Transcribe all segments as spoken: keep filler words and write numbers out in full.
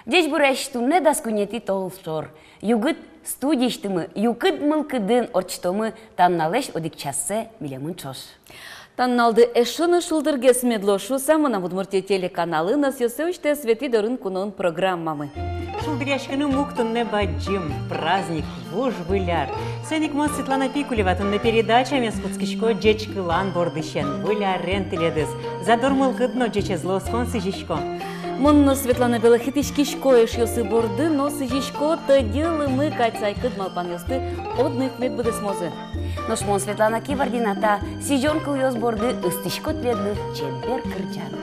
Ӟечбуресь! Туннэ дас куинетӥ толшор. Югыт студиысьтымы югыт мылкыдын ортчытомы та нуналэсь одӥг чассэ милемын ӵош. Та нуналды эшшо но шулдыргес мед луоз шуыса, «Мынам Удмуртие» телеканалын ӧсъёссэ усьтэ «Светӥ дорын куноын» программамы. Шулдыръяськыны муг туннэ бадӟым праздник — Вуж Выль ар. Соин ик мон, Светлана Пикулева, туннэ передачамес кутскисько ӟечкылан бордысен, Выль арен тӥледыз. Задор мылкыд но ӟечезлы оскон сӥзисько. Мон но, Светлана Белохи, тӥськисько эшъёсы борды но сӥзисько тӧдьы лымы кадь сайкыт малпанъёсты, одно ик мед быдэсмозы. Нош мон, Светлана Кивардина, та сӥзён кылъёс борды ыстӥсько тӥледлы чебер кырӟан.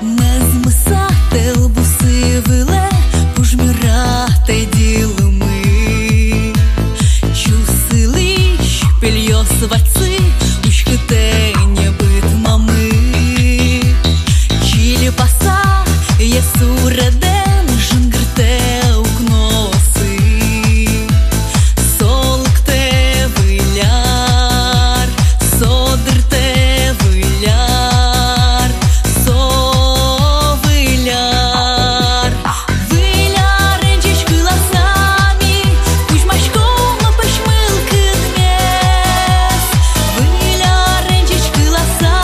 Мӧзмыса тӧл бусы вылэ пужмыра тӧдьы лымы. Чусылӥсь пельёс вадьсы уськытэ небыт мамы. Чильпаса е суредэн жингыртэ укносы. Со лыктэ Выль ар, со дыртэ Выль ар, со Выль ар. Выль арен ӟечкыласа ми кузьмаськом пӧсь мылкыдмес. Выль арен ӟечкыласа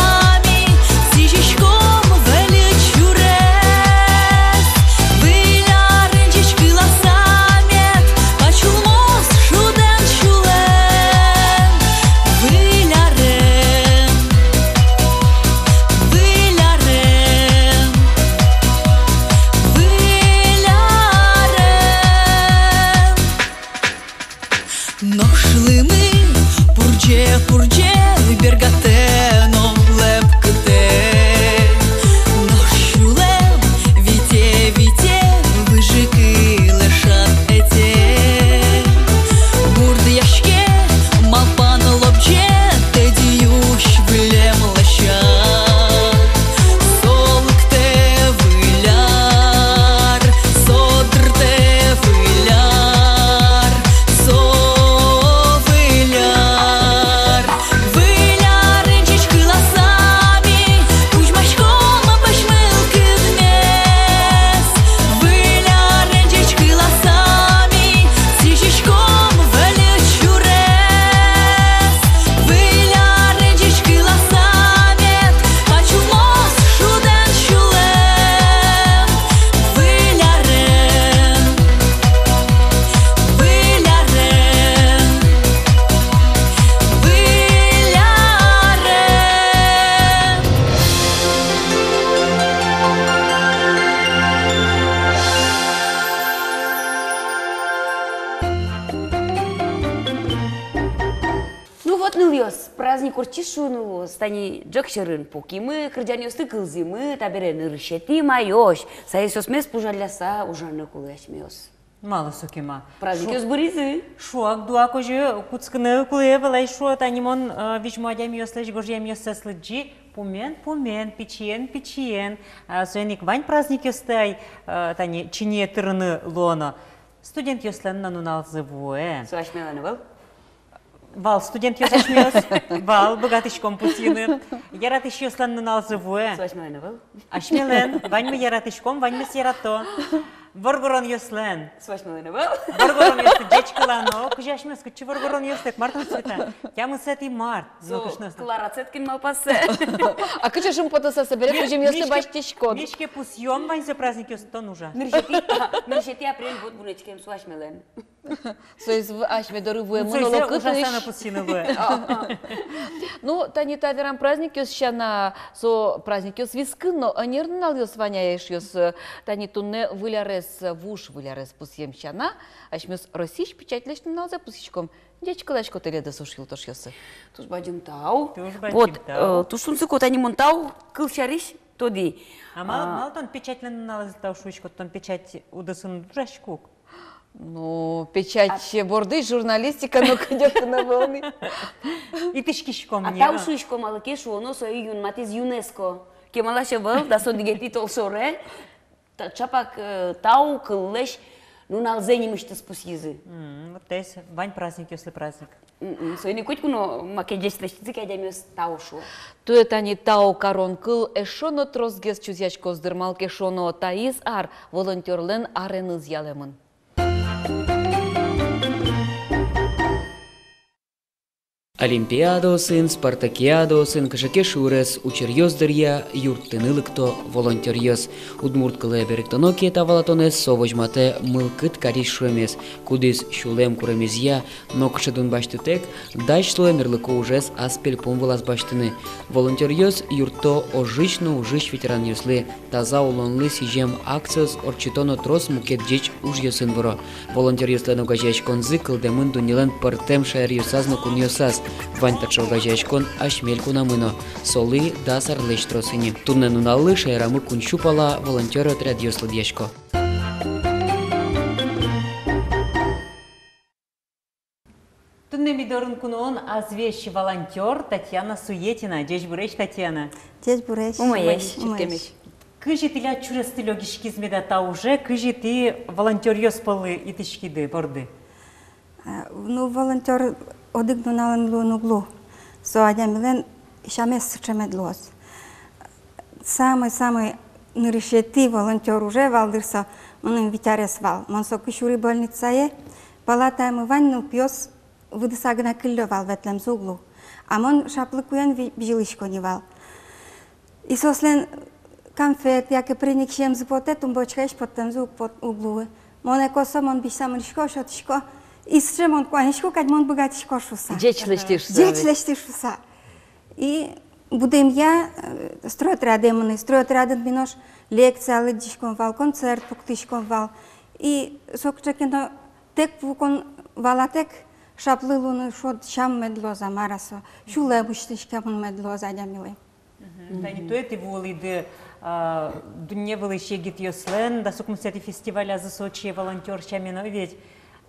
ми сӥзиськом выль сюрес. Выль арен ӟечкыласа мед пачылмоз шудэн сюлэм. Выль арен, Выль арен, Выль арен. Нош лымы пурӟе-пурӟе, бергатэ но лэпкытэ. Нош сюлэм вите-вите, выжыкылэ шатэтэ. Бурдъяське, малпан лобӟе, тӧдьы юсь вылэм лэся. Со лыктэ Выль ар, со дыртэ Выль ар, со Выль ар. Выль арен ӟечкыласа ми кузьмаськом пӧсь мылкыдмес. Выль арен ӟечкыласа ми сӥзиськом выль сюрес. Выль арен ӟечкыласа мед пачылмоз шудэн сюлэм. Выль арен, Выль арен, Выль арен. Ну вот, нылъёс, праздник ортчиз шуыны луоз. Тани ӝӧк сьӧрын пукимы, кырӟанъёсты кылзӥмы, табере нырысетӥ майозь саесъёсмес пужалляса ужаны кулэ асьмеос. Малы соку ма? Праздникъёс быризы. Шуак-дуак озьы кутскыны кулэ ӧвӧл ай, шуо. Тани мон, э, визьмо адямиослэсь гожъямъёссэс лыдӟи: пумен-пумен, пичиен-пичиен. А, соин ик вань праздникъёсты ай, э, тани чиньые тырыны луоно. Студентъёслэн но нуналзы вуэ. Со асьмелэн ӧвӧл? Вал студентъёс асьмеос, вал, быгатӥськом пусйыны. Яратӥсьёслэн нуналзы вуэ. Со асьмелэн ӧвӧл? Асьмелэн, ваньмы яратӥськом, ваньмыз ярато. Воргоронъёслэн. Со асьмелэн ӧвӧл? Воргоронъёсты ӟечкылано. Кызьы асьмеос, кытчы воргоронъёстэк, мар тон, Света? Тямысэтӥ март. Со Клара Цеткин малпассэ. А кыӵе шумпотыса собере кузьымъёсты басьтӥськод? Миське пусйом ваньзэ праздникъёсты, тон ужа. Нырысетӥ, а, нырысетӥ апрель, вот вунэтӥськем, со асьмелэн. Соиз в-, асьме доры вуэмын, ну, оло кытысь. Ужаса но пусйыны луэ. А, а. Ну, тани та верам праздникъёс сяна, со праздникъёс вискын но, ӧнер нуналъёс вань ай, эшъёс. Тани туннэ Выль арез, Вуж Выль арез пусъем сяна, асьмеос Россиысь печатьлэсь нуналзэ пусйиськом. Ӟечкыласько тӥледыз, ӵош юлтошъёсы. Туж бадӟым тау. Туж бадӟым тау. Вот, э, туж тунсыко, тани мон тау кыл сярысь тодӥ. А мал-, а, малы тон печатьлэн нуналэз тау шуисько, тон печать удысын ужаськод? Ну, печать бордысь журналистика но кыдёкын ӧвӧл ни. Итӥськиськом ни, а тау шуисько, малы ке шуоно, сое юнматӥз ЮНЕСКО. Кемалась ӧвӧл, дас одӥгетӥ толшоре. Та-, чапак, э, тау кыллэсь нуналзэ нимысьтыз пусйизы. М, вот, то есть вань праздникъёслы праздник. М, м, соин ик котьку но маке ӟеч лэсьтӥзы ке, адямиос тау шуо. Туэ тани тау карон кыл эшшо но тросгес чузъяськоз, дыр, малы ке шуоно, таиз ар волонтёрлэн ареныз ялэмын. Олимпиадаосын, спартакиадаосын, кыӵе ке шурес, учыръёс дыръя юрттыны лыкто волонтёръёс. Удмурт кылэ берыктоно ке та валатонэз, со возьматэ мылкыд карись шуэмез, кудӥз сюлэм куремезъя, нокыӵе дун басьтытэк, дась луэ мерлыко ужез аспельпум вылаз басьтыны. Волонтёръёс юртто ожысь но ужысь ветеранъёслы таза улонлы сӥзем акциос ортчыто но трос мукет ӟеч ужъёсын выро. Волонтёръёслэн огазеяськонзы кылдэмын дуннелэн пӧртэм шаеръёсаз но кунъёсаз. Вань таӵе огазеяськон асьме элькунамы но. Солы дас арлэсь трос ини. Туннэ нуналлы шаерамы куинь сю пала волонтёр отрядъёс лыдъясько. Туннэ ми дорын куноын азвесь волонтёр Татьяна Суетина. Ӟечбуресь, Татьяна. Ӟечбуресь. Умоесь, умоесь, чырткемесь. Кызьы тӥляд сюресты лёгиськиз меда та уже, кызьы тӥ волонтёръёс пӧлы итӥськиды борды? А, ну, волонтёр одӥг нуналын луыны уг лу. Со адямилэн сямез сыӵе мед луоз. Самой-самой нырысетӥ волонтёр уже вал, дыр, со мыным вить арес вал. Мон соку сюри больницае, палатаямы вань нылпиос выдыса гинэ кыллё вал, ветлэмзы уг лу. А мон шаплы куен ви-, бызьылӥсько ни вал. И соослэн конфет яке пряник сиемзы потэ, тумбочкаысь поттэмзы уг пот-, уг луы. Мон ик косо, мон бызьыса мынӥсько, сётӥсько. И сыӵе мон куанисько кадь, мон быгатӥсько шуыса. Ӟеч лэсьтӥ шуыса. Ӟеч лэсьтӥ шуыса. И будэмъя, э, стройотряде мынӥ, стройотрядын ми нош лекция лыдӟиськом вал, концерт пуктӥськом вал. И со кыӵе ке но тэк вукон валатэк, шаплы луыны шуод, сям мед луоз-а, мар-а со, сюлэм усьтӥськемын мед луоз адямилэн. Мгм. Тани туэ тӥ вуылӥды, а, дунне вылысь егитъёслэн дас укмысэтӥ фестивалязы Сочие волонтёр сямен, ведь.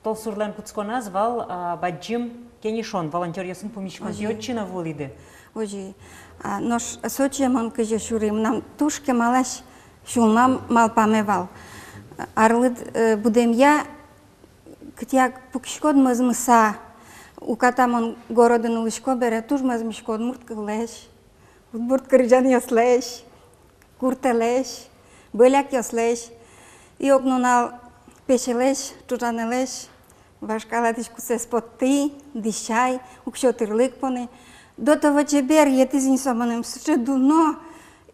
Толсурлэн кутсконаз вал, а, бадӟым кенешон, волонтёръёсын пумиськон. Озьы. Тӥ отчы но вуылӥды. Озьы. А, нош Сочие мон кызьы сюри, мынам туж кемалась сюлмам, малпаме вал. Арлыд, э, будэмъя кытӥяк пукиськод мӧзмыса, уката мон городын улӥсько бере, туж мӧзмисько удмурт кыллэсь, удмурт кырӟанъёслэсь, гуртэлэсь, бӧлякъёслэсь. И ог нунал песэлэсь, ӵужанэлэсь вашкала дӥськутсэс поттӥ, дӥсяй, уксё тырлык понӥ. До того чебер йӧтӥз ини со мыным, сыӵе дуно.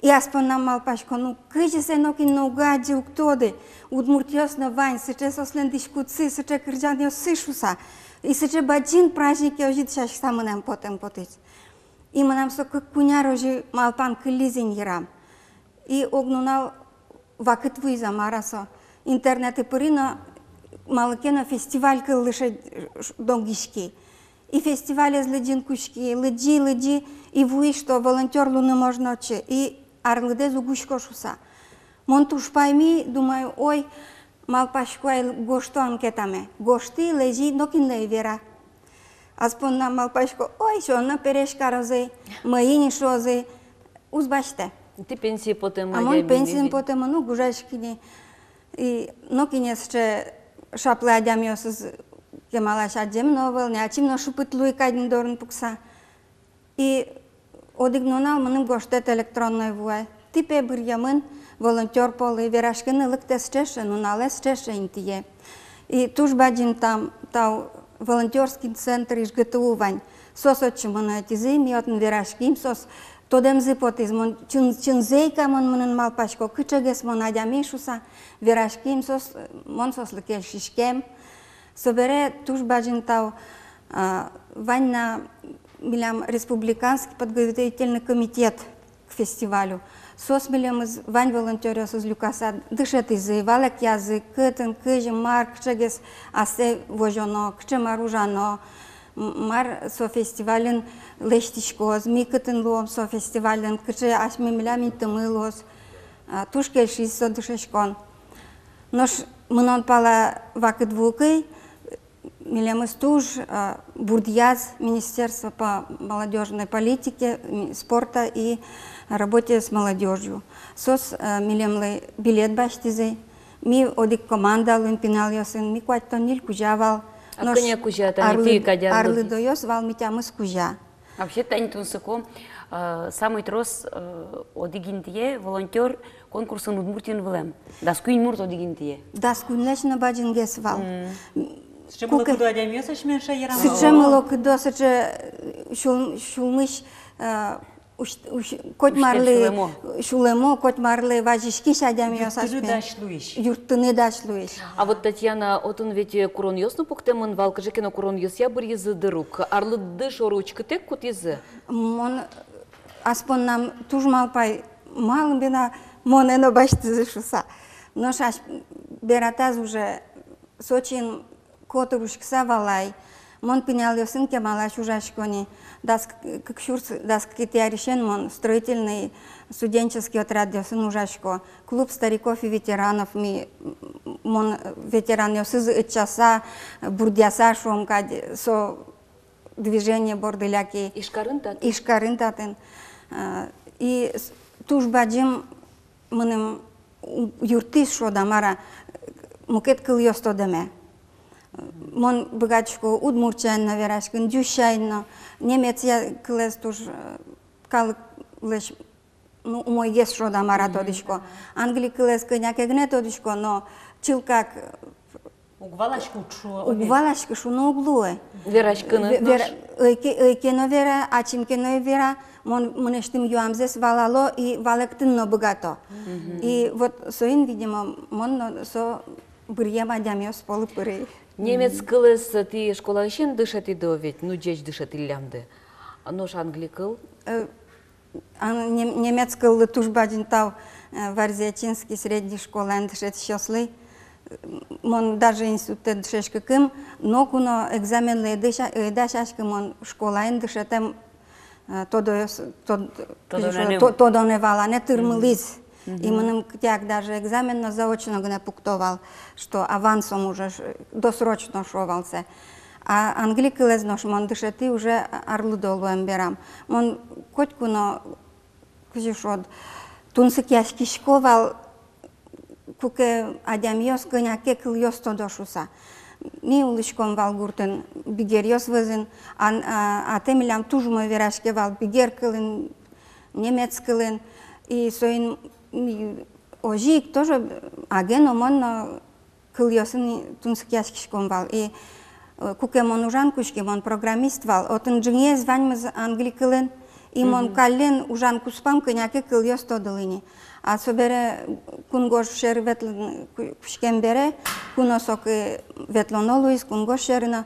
И ас поннам малпасько, ну, кызьы сое нокин но уг адӟы, уг тоды. Удмуртъёс но вань, сыӵе соослэн дӥськутсы, сыӵе кырӟанъёссы шуыса. И сыӵе бадӟым празднике озьы дӥсяськыса мынэм потэм потӥз. И мынам со кык-куинь ар озьы малпан кыллиз ини йырам. И ог нунал вакыт вуиз-а, мар-а со. Интернетэ пыри но, малы ке но фестиваль кыллы шедь-, донгиськи. И фестивалез лыдӟыны кутски, лыдӟи, лыдӟи, и вуи, что волонтёр луыны можно отчы, и арлыдэз уг учко шуыса. Мон туж пайми, думаю, ой, малпасько ай, гожто анкетаме. Гожтӥ, лэзи, нокинлы ӧй вера. Ас поннам малпасько, ой, сёно пересь карозы, мӧйы ни шуозы, уз басьтэ. Тӥ пенсие потэмын. А мон пенсиын потэмын, уг ужаськы ни. И нокинэ сыӵе шаплы адямиосыз кемалась адӟем но ӧвӧл ни, ачим но шыпыт луи кадь ни дорын пукса. И одӥг нунал мыным гожтэт электронной вуэ. Тӥ пе быръемын волонтёр пӧлы, вераськыны лыктэ сыӵе-сыӵе нуналэ, сыӵе-сыӵе интые. И туж бадӟым тау, тау волонтёрский центр ИжГТУ вань. Соос отчы мыно ӧтизы, ми отын вераським, соос тодэмзы потӥз, мон чын-, чынзэ ик-а мон мынын малпасько, кыӵегес мон адями шуыса, вераським, соос, мон соослы кельшиськем. Собере туж бадӟым тау, а, вань на милям республиканский подготовительный комитет к фестивалю. Соос милемыз вань волонтёръёсыз люкаса дышетӥзы, валэктӥзы, кытын, кызьы, мар, кыӵегес ассэ возёно, кыӵе мар ужано, м-, мар со фестивальын лэсьтӥськоз, ми кытын луом со фестивальын, кыӵе асьме милям интымы луоз. А, туж кельшиз со дышетскон. Нош мынон пала вакыт вуы ке, милемыз туж, а, бурдъяз Министерство по молодёжной политике, ми-, спорта и работе с молодёжью. Соос, а, милемлы билет басьтӥзы. Ми одӥг команда луим пиналъёсын, ми куатьтон ньыль кузя вал. А нош кӧня кузя тани арлы-, тӥ кадь арлыдоос? Арлыдоос вал ми тямыс кузя. А вообще тани тунсыко, э, самой трос, э, одӥг интые волонтёр конкурсын Удмуртиын вылэм. Дас куинь мурт одӥг интые. Дас куиньлэсь но бадӟымгес вал. М. Сыӵе мылокыдо адямиос асьмеын шаерамы. Сыӵе мылокыдо, сыӵе, э, сюл-, сюлмысь, э, усь-, усь-, котьмарлы сюлэмо, котьмарлы вазиськись адямиос асьмеын. Юрттыны дась луись. Юрттыны дась луись. А вот, Татьяна, отын ведь, э, куронъёс но пуктэмын вал, кыӵе ке но куронъёсъя быръизы дыр ук. Арлыдды шоры учкытэк кутӥзы. Мон ас поннам туж малпай, малы бен монэ но басьтӥзы шуса. Нош ас бератаз уже Сочиын котыр учкыса вал ай. Мон пиналъёсын кемалась ужасько ни. Дас к-, кык сюрс дас кыкетӥ арысен мон строительный студенческий отрядъёсын ужасько. Клуб стариков и ветеранов ми, м, мон ветеранъёсыз ӧтчаса, бурдъяса, шуом кадь, со движение борды лякӥ. Ижкарын татын? Ижкарын татын. А, и с-, туж бадӟым мыным у-, юрттӥз, шуод-а, мар-а, мукет кылъёс тодэме. Мон быгатӥсько удмурт сямен но вераськыны, ӟуч сямен но, немецъя кылэз туж, э, калыклэсь, ну, умойгес, шуод-а, мар-а, тодӥсько. Англи кылэз кӧня ке гинэ тодӥсько, но чылкак, э, уг валаськы, уг шуо, уг валаськы шуыны уг луы. Вераськыны. Ве-, вера-, ӧй ке, ӧй ке но вера, ачим ке но ӧй вера, мон мынэсьтым юамзэс валало и валэктыны но быгато. Мгм. И вот соин, видимо, мон но со быръем адямиос пӧлы пыри. Немец кылэз тӥ школаысен дышетӥды ведь, ну, ӟеч дышетӥллямды. Нош англи кыл? Э, Ан-, нем-, немец кыллы туж бадӟым тау, э, Варзиячинский средний школаын дышетӥсьёслы. Мон даже институтэ дышетскыкум, ноку но экзаменлы ӧй дася-, ӧй дасяськы, мон школаын дышетэм, э, тодоос-, тод-, тодонэ, то-, тодонэ-валанэ тырмылӥз. Мгм. И мыным кытӥяк даже экзамен но заочно гинэ пукто вал, что авансом уже, ш-, досрочно шуо вал сое. А англи кылэз нош мон дышетӥ уже арлыдо луэм берам. Мон котьку но, кызьы шуод, тунсыкъяськисько вал, куке адямиос кӧня ке кылъёс тодо шуса. Ми улӥськом вал гуртын бигеръёс вӧзын, ан-, а, атэ милям туж умой вераське вал бигер кылын, немец кылын. И соин, м, озьы ик тоже аге но мон но кылъёсын тунсыкъяськиськом вал. И, э, куке мон ужан кутски, мон программист вал, отын ӝыгез ваньмыз англи кылын, и мон каллен ужан куспам кӧня ке кылъёс тодылӥ ни. А собере кунгож сьӧры ветлыны ку-, кутскем бере, куно соку ветлоно луиз кунгож сьӧры но,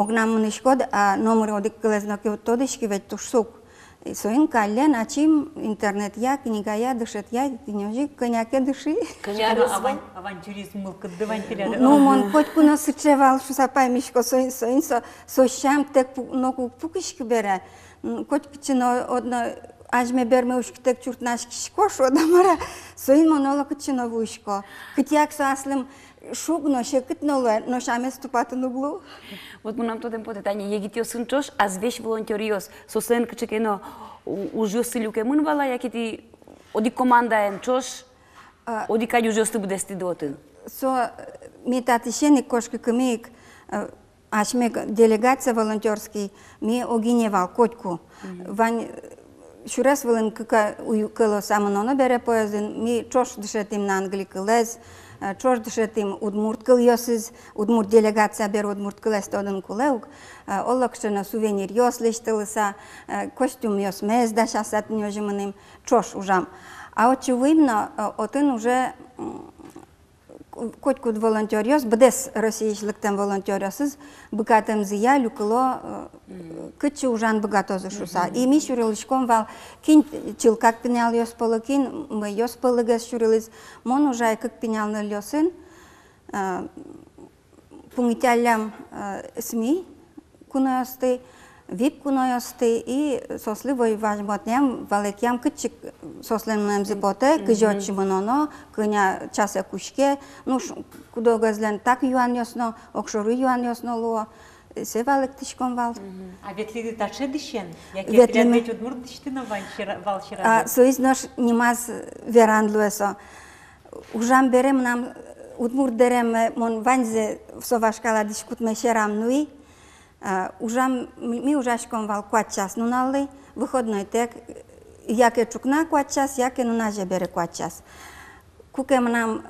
огнам мынӥськод, а номыр одӥг кылэз но ке уд тодӥськы, ведь туж сук. И соин каллен ачим интернетъя, книгая дышетъяй, тӥни озьы ик кӧня ке дыши. Кӧня арес вань? Аван-, авантюризм мылкыдды вань тӥляд. Ну, мон котьку но сыӵе вал шуса паймисько, соин, соин со, со сям тэк пу-, ноку уг пукиськы бере. М, котькытчы но одно азьме берме учкытэк чуртнаськисько, шуод-а, мар-а, соин мон оло кытчы но вуисько. Кытӥяк со аслым шуг но, секыт но луэ, но сямез тупатыны уг лу. Вот мынам тодэм потэ, тани егитъёсын ӵош азвесь волонтёръёс, соослэн кыӵе ке но у-, ужъёссы люкемын вал-а, яке тӥ одӥг командаен ӵош, а, одӥг кадь ужъёсты быдэстӥды отын? Со, э, ми татысен ик кошкыкумы ик, э, асьме к-, делегация волонтёрский, ми огинэ вал котьку. Мгм. Вань, э, сюрес вылын кык-а уй кылоса мыноно бере поездын, ми ӵош дышетӥм на англи кылэз, э, ӵош дышетӥм удмурт кылъёсыз, удмурт делегация бере удмурт кылэз тодыны кулэ ук, э, олокыӵе но сувениръёс лэсьтылыса, э, костюмъёсмес дасяса тӥни озьы мыным, ӵош ужам. А отчы вуим но, э, отын уже, м, котькуд волонтёръёс, быдэс Россиысь лыктэм волонтёръёсыз быгатэмзыя люкыло, э, кытчы ужан быгатозы шуса. И ми сюрылӥськом вал, кин чылкак пиналъёс пӧлы, кин мӧйыос пӧлыгес сюрылӥз. Мон ужай кык пинал нылъёсын, э, пумиталлям, э, СМИ, куноосты, вип куноосты, и соослы вой-, возьматъям, валэктӥям, кытчы соослэн мынэмзы потэ, кызьы отчы мыноно, кӧня часэ кутске, ну, ш-, кудогезлэн так юанъёс но, огшоры юанъёс но луо, сое валэктӥськом вал. Мгм. А ветлӥды таӵе дӥсен? Яке ветлӥмы. Тӥляд ведь удмурт дӥсьты но вань сьӧра-, вал сьӧразы? А, соиз нош нимаз веран луэ со. Ужам бере мынам удмурт дэремме, мон ваньзэ со вашкала дӥськутме сьӧрам нуи. А, ужам, ми, ми ужаськом вал куать час нуналлы, выходнойтэк, яке ӵукна куать час, яке нуназе бере куать час. Куке мынам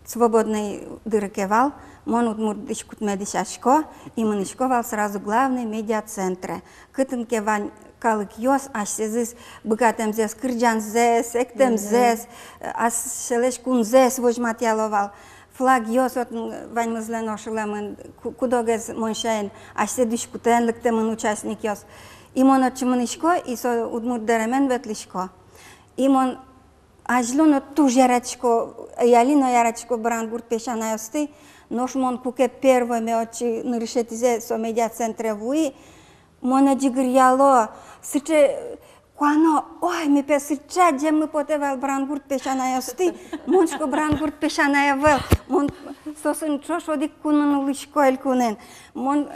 свободной дыры ке вал, мон удмурт дӥськутме дӥсясько и мынӥсько вал сразу главный медиацентре. Кытын ке вань калыкъёс, асьсэзэс быгатэмзэс, кырӟанзэс, эктэмзэс, э, асьсэлэсь кунзэс возьматъяло вал. Флагъёс отын ваньмызлэн ошылэмын, ку-, кудогез мон сямен асьсэ дӥськутэн лыктэмын участникъёс. И мон отчы мынӥсько, и со удмурт дэремын ветлӥсько. И мон азьло но туж яратӥсько, али но яратӥсько Брангурт песянайёсты, нош мон куке первойме отчы нырысетӥзэ со медиацентре вуи, монэ ӟыгыръяло, сыӵе куано, ой, ми пе сыӵе адӟеммы потэ вал Брангурт песянайёсты, мон, шуисько, Брангурт песянай ӧвӧл, мон соосын ӵош одӥг кунын улӥсько, элькунын, мон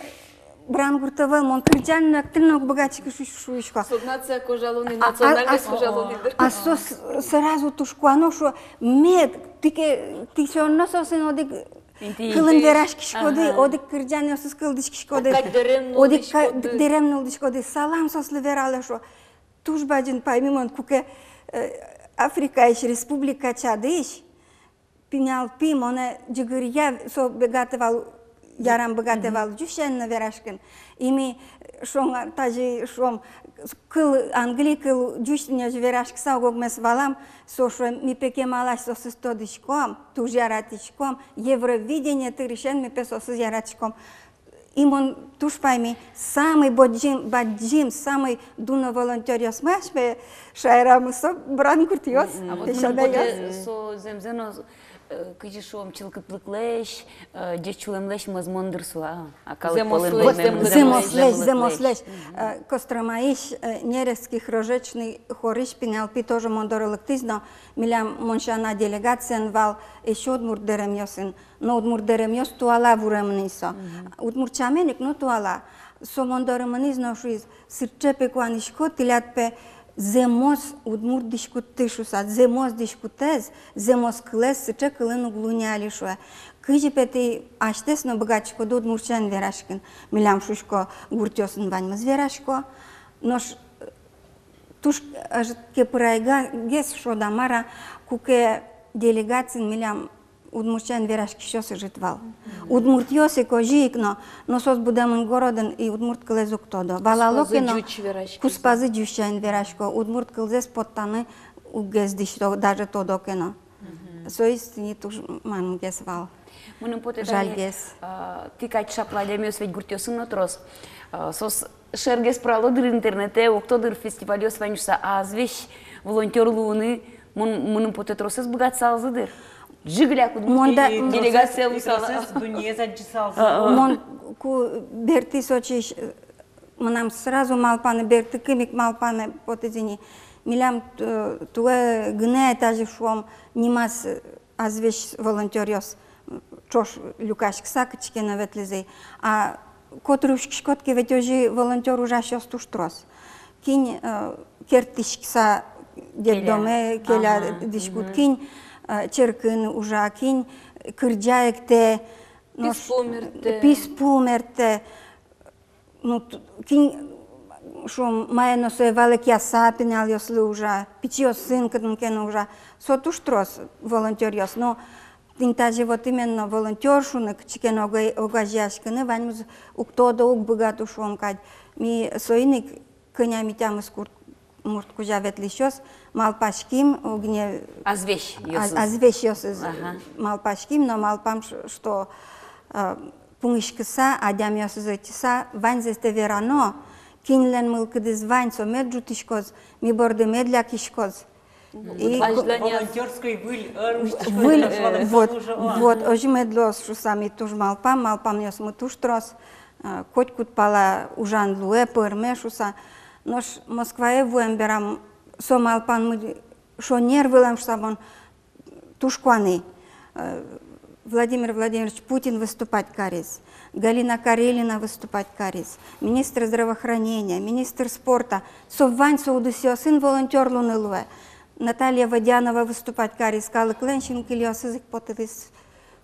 Брангурт ӧвӧл, мон кырӟан но, эктыны но уг быгатӥськы, шу-, шуисько. Со нация кожалоны, а, а, национальность а, кожалоны дыр. А соос сразу туж куано, шуо, мед, тӥ ке, тӥ всё равно соосын одӥг кылын вераськиськоды, ага, одӥг кырӟанъёсыз кылзӥськиськоды, одӥг ка-, дэремын улӥськоды, салам соослы вералэ, шуо. Туж бадӟым пайми мон, куке, э, Африкаысь республика чадысь, пинал пи монэ ӟыгыръя, со быгатэ вал, ярам быгатэ вал ӟуч сямен но вераськыны. И ми, шуом, а, тазьы, шуом, кыл, англи кыл, ӟуч сямен но вераськыса, ог-огмес валам, со шуэ, ми пе кемалась соосыз тодӥськом, туж яратӥськом, Евровидение дырысен ми пе соосыз яратӥськом. И мон туж пайми, самый бадӟым, бадӟым, самый дуно волонтёръёсмы асьме шаерамы со Брангуртъёс. Мгм. А вот мыным потэ, со зэмзэ но, э, кызьы шуом, чылкытлыклэсь, э, ӟеч сюлэмлэсь мӧзмон дыр со, а, а калык пӧлын зэмослэсь, зэмослэсь, зэмослэсь, зэмослэсь. Мгм. Э, Костромаысь, э, Нерехский кружечный хорысь пинал пи тоже мон доры лыктӥз но, милям, мон сяна, делегациын вал эшшо удмурт дэремъёсын. Но удмурт дэремъёс туала вуремын ини со. Мгм. Удмурт сямен ик, но туала. Со мон доры мынӥз но шуиз: сыӵе пе куанысько, тӥляд пе зэмос удмурт дӥськутты шуса, зэмос дӥськутэз, зэмос кылэз сыӵе кылын уг луы ни али, шуэ. Кызьы пе тӥ асьтэос но быгатӥськоды удмурт сямен вераськыны? Милям, шуисько, гуртъёсын ваньмыз верасько. Нош туж ӧжыт кепырайгес шуод-а, мар-а, куке делегациын милям удмурт сямен вераськисьёс ӧжыт вал. Мгм. Удмуртъёс ик, озьы ик но, но соос будэмын городын и удмурт кылэз уг тодо. Валало ке но, куспазы ӟуч верасько, куспазы ӟуч сямен верасько, удмурт кылзэс поттаны уггес дӥсьто, даже тодо ке но. Мгм. Соиз тӥни туж мангес вал. Мыным потэ, тани, жальгес. А, тӥ кадь шаплы адямиос ведь гуртъёсын но трос. А, соос шергес пырало дыр интернетэ, уг то дыр, фестивальёс вань шуса, а азвесь волонтёр луыны, мон, мыным потэ, тросэз быгатысалзы дыр. Ӝыгля куд мон да, и делегация луысал, и тросэз дуннеез адӟысалзы. А, а. Мон ку бертӥ Сочиысь, мынам сразу малпаны бертыкум ик малпаны потӥз ини. Милям, э, туэ гинэ, тазьы шуом, нимаз, э, азвесь волонтёръёс, э, ӵош люкаськыса кытчы ке но ветлӥзы. А котыры учкиськод ке, ведь озьы волонтёр ужасьёс туж трос. Кин, э, керттӥськыса детдоме келя, келя, ага, дӥськут, мгм, кин, э, черкын ужа, кин кырӟа, эктэ, нош писпу мерттэ. Писпу мерттэ. Ну, т-, кин, шуом, мае но сое валэктыса пиналъёслы ужа, пичиосын кытын ке но ужа. Со туж трос волонтёръёс. Но тӥни тазьы вот именно волонтёр шуыны, кытчы ке но ога-, огазеяськыны ваньмыз уг тодо, уг быгато, шуом кадь. Ми соин ик, кӧня ми тямыс гурт, мурт кузя ветлӥсьёс, малпаським, огнэ, азвесьёсыз. А-, азвесьёсыз. Ага. Малпаським, но малпам, ш-, что, э, пумиськыса, адямиосыз ӧтьыса, ваньзэс тӥ верано, кинлэн мылкыдыз вань, со мед ӝутӥськоз, ми борды мед лякиськоз. Мгм. И волонтёрской выль, э, выль, э, вот, вот, озьы мед луоз шуса ми туж малпам, малпамъёсмы туж трос. а, котькуд пала ужан луэ, пӧрме шуса. Нош Москвае вуэм берам со малпанмы шонер вылэм шуса мон туж куани. Э, Владимир Владимирович Путин выступать кариз, Галина Карелина выступать кариз, министр здравоохранения, министр спорта. Со вань со удысъёсын волонтёр луыны луэ. Наталья Водянова выступать кариз, калыклэн синкылиосыз ик потылӥз.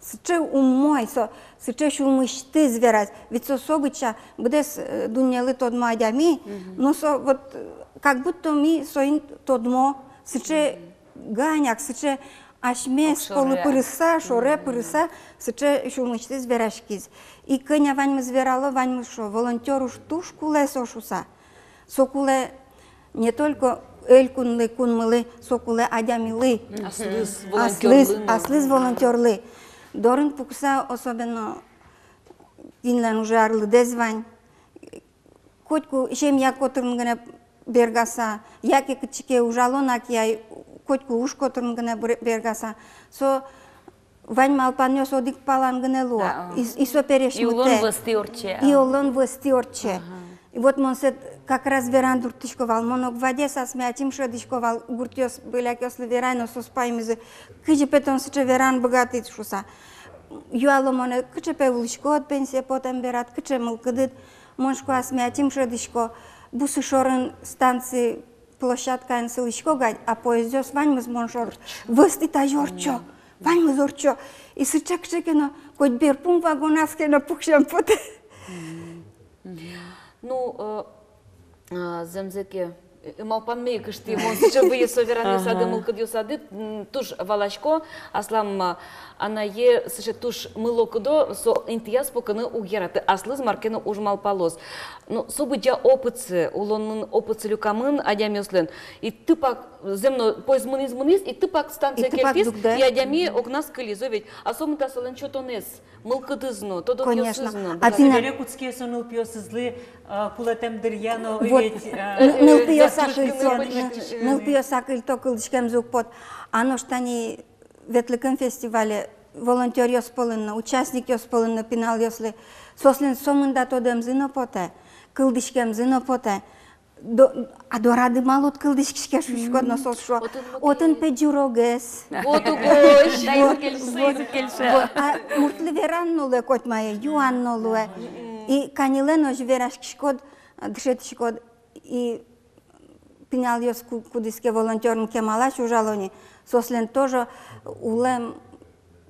Сыӵе умой, со сыӵе сюлмысьтыз вераз. Ведь со, со быдӟа быдэс, э, дуннелы тодмо адями, но со вот, э, как будто ми соин тодмо, сыӵе ганяк, сыӵе асьмес полы пырыса, шоре пырыса, сыӵе сюлмысьтыз вераськиз. И кӧня ваньмыз верало, ваньмыз шуо: волонтёр уж туж кулэ со шуса. Со кулэ не только элькунлы, кунмылы, со кулэ адямилы. Аслыз, аслыз волонтёрлы. Дорын пукса, особенно кинлэн уже арлыдэз вань, котьку семья котырын гинэ бергаса, яке кытчы ке ужало на ке, котьку уж котырын гинэ бер-, бергаса. Со вань малпанъёс одӥг палан гинэ луо. Да, а. И, и со пересьмытэ. И улон вӧзтӥ ортче. И улон вӧзтӥ ортче. Ага. И вот мон сое как раз вераны дуртӥсько вал, мон ог вадес асме ачим шӧдӥсько вал, гуртъёс, бӧлякъёслы верай но, соос паймизы: кызьы пе тон сыӵе вераны быгатӥд шуса. Юало монэ: кыӵе пе улӥськод пенсие потэм берад, кыӵе мылкыдыд. Мон шуко, асме ачим шӧдӥсько, бусы шорын станци площадкаын сылӥсько кадь, а поездъёс ваньмыз мон шоры. Вӧзтӥ тазьы ортчо, ваньмыз ортчо. И сыӵе кыӵе ке но, коть берпум вагоназ ке но пуксем потэ. Ну, э, а, зэмзэ ке, э, малпанме ик ыштӥ мон сыӵе выйы со веранъёсады, мылкыдъёсады, м, туж валасько, аслам, а, анае сыӵе туж мылокыдо, со интыяз пукыны уг яраты, аслыз мар ке но уж малпалоз. Ну, со быдӟа опытсы, улонын опытсы люкамын адямиослэн. И тыпак, зэм но, поезд мынӥз, мынӥз, и тыпак станцие кельтӥз, и адями огназ кылиз, о ведь. А сомында солэн сётонэз, мылкыдыз но, тодонъёсыз но. Конечно. А пинал... Собере кутске со нылпиосызлы, а, кулэтэм дыръя но, о ведь, а, нылпиос акыльто, нылпиос акыльто, кылзӥськемзы уг поты. А нош тани ветлыкум фестивале волонтёръёс пӧлын но, участникъёс пӧлын но пиналъёслы, соослэн сомында тодэмзы но потэ, кылзӥськемзы но потэ. До-, а дорады малы уд кылзӥськиське шуиськод но, соос шуо: отын пе ӟурогес. Вот угось. Таизы кельше, таизы кельше. Вот. А муртлы вераны но луэ котьмае, юаны но луэ. И каньылэн озьы вераськиськод, дышетӥськод. И пиналъёс ку-, кудӥз ке волонтёрын кемалась ужало ни, соослэн тоже улэм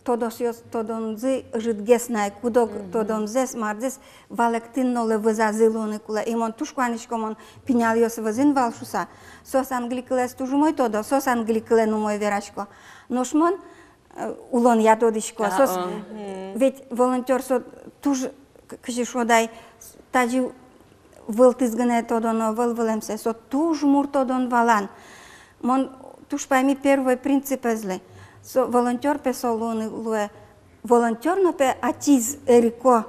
тодосъёс, тодонзы ӧжытгес на ай, куд-ог тодонзэс, мардзэс валэктыны но луэ, вӧзазы луыны кулэ. И мон туж куанисько, мон пиналъёс вӧзын вал шуса. Соос англи кылэз туж умой тодо, соос англи кылэн умой верасько. Нош мон, э, улонъя тодӥсько. Соос ведь волонтёр со туж, к-, кызьы шуод ай, тазьы вылтӥз гинэ тодоно ӧвӧл вылэмсэ, со туж мур тодон-валан. Мон туж пайми первой принципезлы. Со волонтёр пе со луыны луэ. Волонтёр но пе ачиз эрико,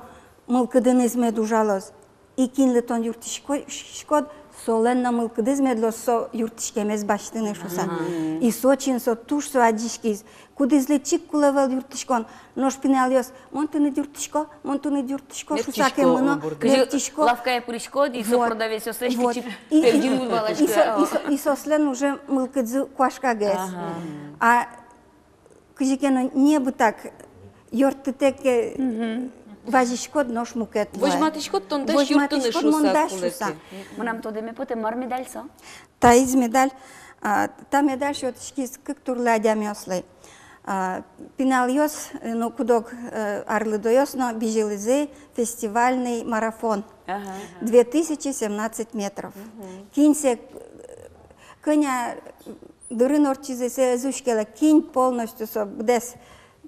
мылкыдыныз мед ужалоз. И кинлы тон юрттӥсько-, ськод, солэн но мылкыдыз мед луоз со юрттӥськемез басьтыны шуса. И со чин со туж со адӟиськиз. Кудӥзлы чик кулэ ӧвӧл юрттӥськон, нош пиналъёс: мон тыныд юрттӥсько, мон тыныд юрттӥсько шуса ке мыно, мертӥсько. Лавкае пыриськод, и со продавецъёслэсь кичи пельдюн валасько. И со-, и со-, и соослэн уже мылкыдзы куашкагес. А кызьы ке но небытак юрттытэк ке вазиськод, нош мукет луэ. Возьматӥськод тон дась юрттыны шуса. Мынам тодэме потэ, мар медаль со? Таиз медаль, а, та медаль сётӥськиз кык турлы адямиослы. А, пиналъёс, э, ну, куд-ог, э, арлыдоос но бызьылӥзы фестивальный марафон. Ага. Две тысячи семнадцать метров. Мгм. Кинсэ, э, кӧня дырын ортчизы, сое ӧз учкелэ, кин полностью со быдэс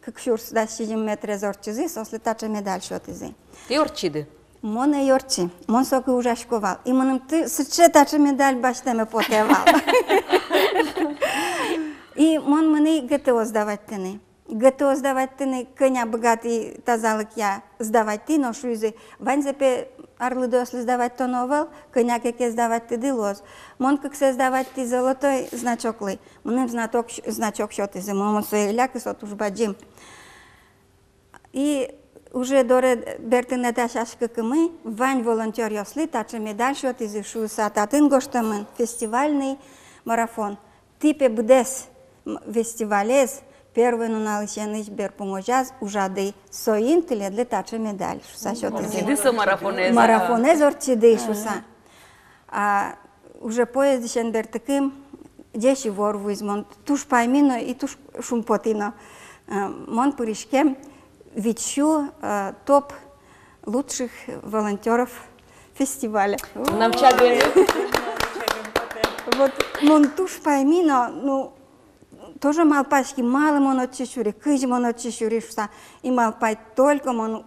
кык сюрс дас сизьым метрез ортчизы, соослы таӵе медаль сётӥзы. Тӥ ортчиды? Мон ӧй ортчи, мон соку ужасько вал. И мыным ты сыӵе таӵе медаль басьтэме потэ вал. И мон мынӥ ГТО сдавать карыны. ГТО сдавать карыны, кӧня быгатӥ тазалыкъя сдавать карыны, но шуизы: ваньзэ пе арлыдослы сдавать кароно ӧвӧл, кӧня ке ке сдавать карыды луоз. Мон кыксэ сдавать кари золотой значоклы. Мыным значок, значок сётӥзы, мон, мон сое лякы, со туж бадӟым. И Уже доры бертыны дасяськыкумы, вань волонтёръёслы таӵе медаль сётӥзы шуыса, татын гожтэмын: фестивальный марафон. Тӥ пе быдэс, м, фестивалез первой нуналысенысь берпумо ӵоже ужады, соин тӥледлы таӵе медаль шуыса сётӥзы. Ортчиды со марафонэз. Марафонэз ортчиды шуыса. А уже поездысен бертыкум, ӟеч ивор вуиз, мон туж паймино и туж шумпотӥно. Э, мон пыриськем витьсю, э, топ лучших волонтёров фестиваля. Нам чагын. Вот, мон туж паймино, ну, тоже малпаськи, малы мон отчы сюри, кызьы мон отчы сюри шуыса. И малпай только мон,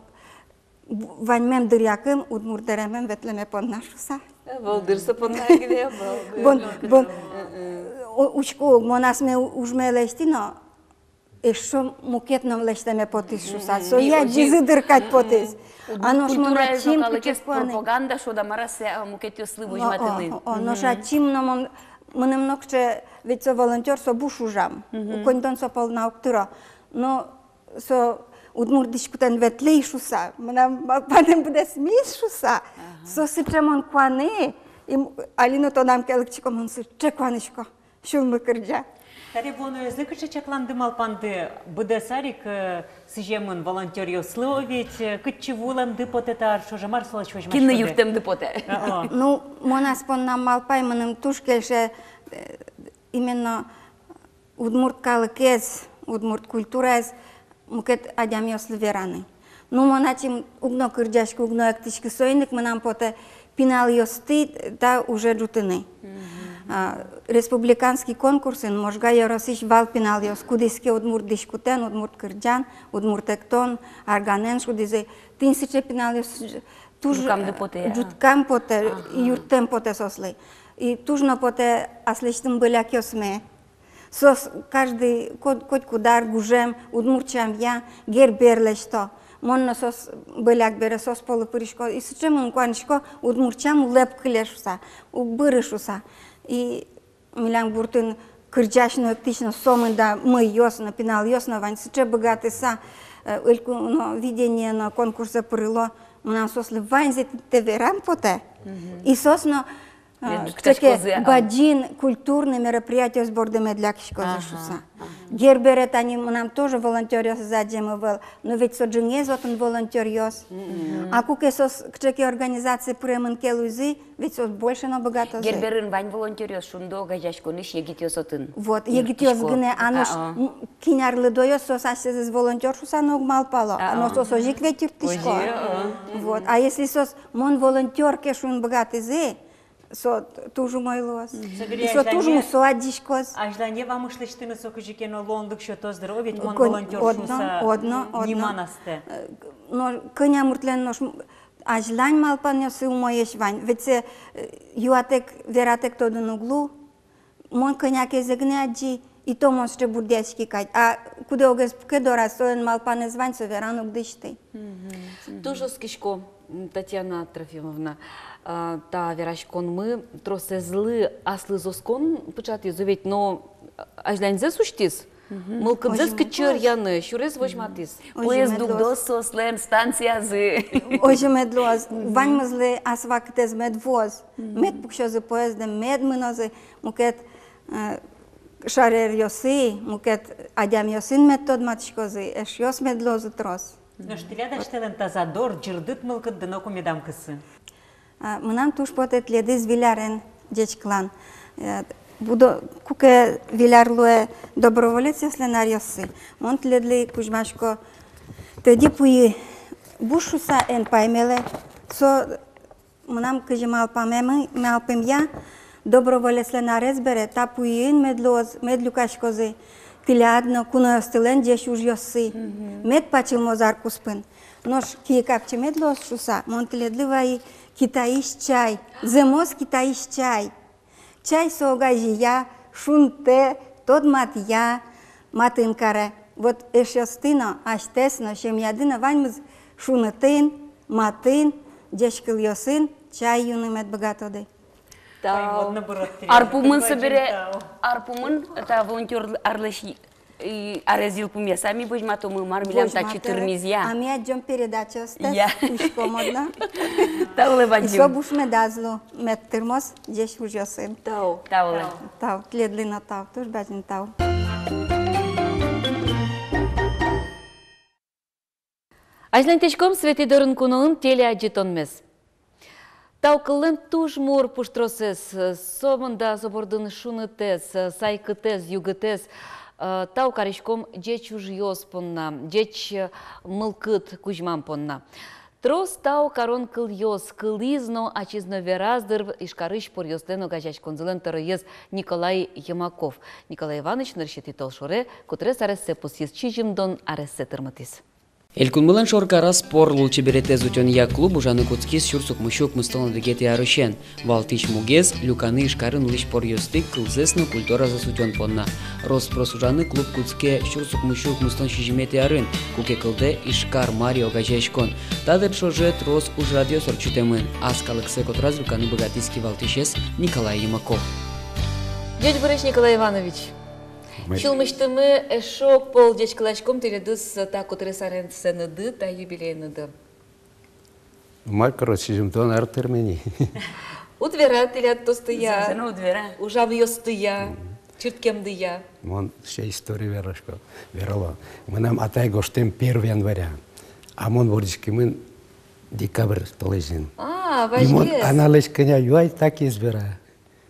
ваньмем дыръякум удмурт дэремем ветлэме понна шуыса. Вылдыр со понна гинэ, вылдыр. Бон, бон, о, учко, мон асме ужме лэсьтӥ но, эшшо мукет но лэсьтэме потӥз шуыса. Мгм. Сое адӟизы дыр кадь потӥз. А нош мон ачим кыӵе ке куанэ. Пропаганда шуод-а, мар-а, сое, а, мукетъёслы возьматыны. О, о, о, нош ачим но мон, мыным нокыӵе, ведь со волонтёр, со буш ужам. Мгм. Коньдон со пол на уг тыро. Но со удмурт дӥськутэн ветлӥ шуыса, мынам малпанэм быдэсмиз шуыса. Ага. Со сыӵе мон куанэ, и м-, али но тодам ке лыктӥсько, мон сыӵе куанӥсько. Сюлмы кырӟа. Таре вуоноезлы кыӵе чакланды, малпанды, быдэс арик, э, сӥземын волонтёръёслы, о, ведь, э, кытчы вуылэмды потэ та ар ӵоже, мар солэсь возьмаськоды? Кинлы юрттэмды потэ? Э, о. Ну, мон ас понна малпай, мыным туж кельше, э, именно удмурт калыкез, удмурт культураез мукет адямиослы вераны. Ну, мон ачим уг но кырӟаськы, уг но эктӥськы, соин ик мынам потэ пиналъёсты та уже ӝутыны. Мгм. А, республиканский конкурсын Можга ёросысь вал пиналъёс, кудӥз ке удмурт дӥськутэн, удмурт кырӟан, удмурт эктон, арганэн шудӥзы. Тӥни сыӵе пиналъёс туж ӝуткамды потэ, а? Ӝуткам потэ, ага, юрттэм потэ соослы. И туж но потэ аслэсьтым бӧлякъёсме. Соос каждый ко-, котькуд ар гужем удмурт сямъя Гербер лэсьто. Мон но соос бӧляк бере соос пӧлы пырисько. И сыӵе мон куанӥсько, удмурт сям улэп кыле шуыса, уг быры шуыса. И милям гуртын кырӟась но, эктӥсь но сомында мыйёс но, пиналъёс но вань, сыӵе быгатыса, э, элькуно видение но конкурсэ пырыло, мынам соослы ваньзэ тӥни тэ верам потэ. Мгм. И соос но, а, кыӵе ке бадӟым культурный мероприятиос борды мед лякиськозы шуыса. Ага, ага. Гербере тани мынам тоже волонтёръёсыз адӟемын ӧвӧл, но ведь со ӝынгез отын волонтёръёс. Мгм. А куке соос кыӵе ке организацие пыремын ке луизы, ведь соос больше но быгатозы. Герберын вань волонтёръёс, шунды, огазеяськонысь егитъёс отын. Вот, егитъёс гинэ, а нош, а-а, м, кин арлыдоос соос асьсэзэс волонтёр шуыса но уг малпало, а-а, но соос озьы ик ведь юрттӥсько. Озьы, а-а. Вот, а если соос «мон волонтёр» ке шуыны быгатӥзы, со туж умой луоз. Мгм. И со туж мусо адӟиськоз. Азьлане вамыш лэсьтыны со кызьы ке но луонлык сётоз дыр, о, ведь мон волонтёр шуыса. Одно, одно, одно. Ниман астэ. Э, но кӧня муртлэн нош м-, азьлань малпанъёссы умоесь вань. Ведь сэ, э, юатэк, вератэк тодыны уг лу. Мон кӧня ке зэм гинэ адӟи, и то мон сыӵе бурдъяськи кадь. А кудӥз огез пуке дораз, солэн малпанэз вань, со вераны уг дӥсьты. Мгм. Туж оскисько, м, Татьяна Трофимовна, а, та вераськонмы тросэзлы аслыз оскон пыӵатӥз, ведь, но азьланьзэс усьтӥз. Мгм. Мылкыдзэс кытчы ӧръяны, сюрес возьматӥз. Поезд дугдоз соослэн станциязы. Озьы мед луоз, ваньмызлы ас вакытэз мед вуоз, мед пуксёзы поездэ, мед мынозы мукет, э, шаеръёсы, мукет адямиосын мед тодматӥськозы, эшъёс мед луозы трос. Нош тӥляд асьтэлэн таза дор, ӟырдыт мылкыдды ноку медам кысы. А, мынам туж потэ тӥледыз Выль арен ӟечкылан. Э, будо, куке Выль ар луэ доброволецъёслэн аръёссы, мон тӥледлы кузьмасько тӧдьы пуйы. Буш шуыса эн паймелэ, со мынам кызьы малпамемы, малпамъя, доброволецлэн арез бере та пуйын мед луоз, мед люкаськозы тӥляд но куноостылэн ӟеч ужъёссы. Мгм. Мед пачылмоз ар куспын. Нош кие капчи мед луоз шуыса, мон тӥледлы вайи Китайысь чай. Зэмос Китайысь чай. Чай со огазея, шунтэ, тодматъя, матын каре. Вот эшъёсты но, асьтэс но, семьяды но ваньмыз шунытын, матын, ӟечкылъёсын чай юыны мед быгатоды. Тау. Ар пумын собере, ар пумын та волонтёр арлэсь И арез йылпумъяса ми возьматомы, мар милям татчы тырмиз, я. А ми адӟом передачаостэс, я, учком одно. Тау лэ бадӟым. И со буш медаз лу, мед тырмоз ӟеч ужъёсын. Тау. Тау лэ. Тау. Тӥледлы но тау. Туж бадӟым тау. Азьланьтӥськом «Светӥ дорын куноын» телеадӟытонмес. Тау кыллэн туж мур пуштросэз, сомында со бордын шунытэз, сайкытэз, югытэз. Э, тау кариськом ӟеч ужъёс понна, ӟеч, э, мылкыд кузьмам понна. Трос тау карон кылъёс кылӥз но, ачиз но вераз, дыр, Ижкарысь поръёслэн огазеяськонзылэн тӧроез Николай Юмаков. Николай Иваныч нырысетӥ толшоре кутырес арессэ пусйиз, сизьымдон арессэ тырмытӥз. Элькунмылэн шоркараз спор лулчеберетэз утёнъя клуб ужаны кутскиз сюрс укмыссю укмыстон одӥгетӥ арысен. Валтӥсь мугез — люканы Ижкарын улӥсь поръёсты кылзэс но культуразэс утён понна. Рос-прос ужаны клуб кутске сюрс укмыссю укмыстон сизьыметӥ арын, куке кылдэ «Ижкар мари» огазеяськон. Та дыр ӵоже трос ужрадъёс ортчытэмын. Ас калыксэ котыраз люканы быгатӥз кивалтӥсез Николай Юмаков. Ӟечбуресь, Николай Иванович. Май- Сюлмысьтымы эшшо пол ӟечкыласьком тӥледыз та кутырес аресэныды, та юбилейныды. Мар карод, сизьымдон ар тырме ни. Уд вера тӥляд тостыя, зэм-, зэм-, уд вера ужамъёстыя, мгм, чырткемдыя. Мон сыӵе история верасько, верало. Мынам атай гожтэм первый января, а мон вордӥськемын декабрь толэзьын. А, и мон вазьгес аналэсь кӧня юай, так и ӧз вера.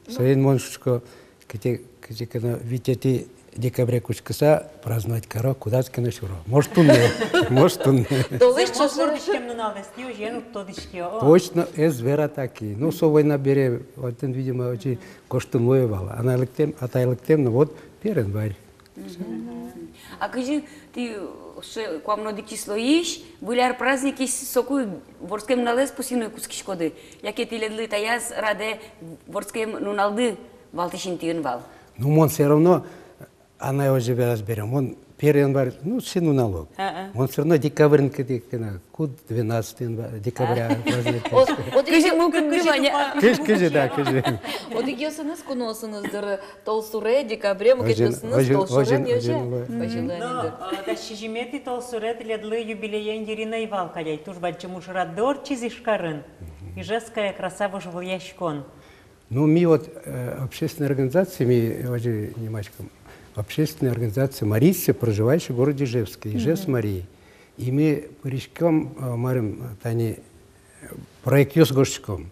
Соин мон шуисько, кыӵе, кыӵе ке но витетӥ декабре кутскыса праздновать каро, кудаз ке но сюро. Может, туннэ, может, туннэ. Толэзь ӵоже вордӥськем нуналэз ке, озьыен уд тодӥське, о. Точно, ӧз вера таки. Ну, со война бере, вот, видимо, очень гожтыны луэ вал. Анай лыктэм, атай лыктэм, ну вот, первый январь. Мгм. А кызьы тӥ, э, куамын одӥг числоысь, Выль ар праздникысь соку вордскем нуналэз пусйыны кутскиськоды? Яке тӥледлы таяз радэ вордскем нуналды валтӥсь интыын вал? Ну, мон всё равно, анай озьы вераз бере, мон первый январь, ну, сыӵе нунал ук. А-а. Мон всё равно декабрьын кытӥ ке но, куд двенадцатый января, декабря праздновать карисько. Кызьы мукет кызьы, кызьы, да, кызьы. Одӥгъёсыныз куноосыныз, дыр, толсуре, декабре, мукетъёсыныз толшоре, озьы, озьы, озьы. Озьы. Но, э, дас сизьыметӥ толсуре тӥледлы юбилеен йырин ӧй вал кадь ай, туж бадӟым ужрадды ортчиз Ижкарын. Ижевская краса вожвылъяськон. Ну, ми вот, э, общественной организация, ми озьы нимаськом. Общественная организация «Марийцы, проживающие в городе Ижевске», Ижевск Марий. И ми пыриськом, э, марым, тани, э, проектъёс гожтӥськом.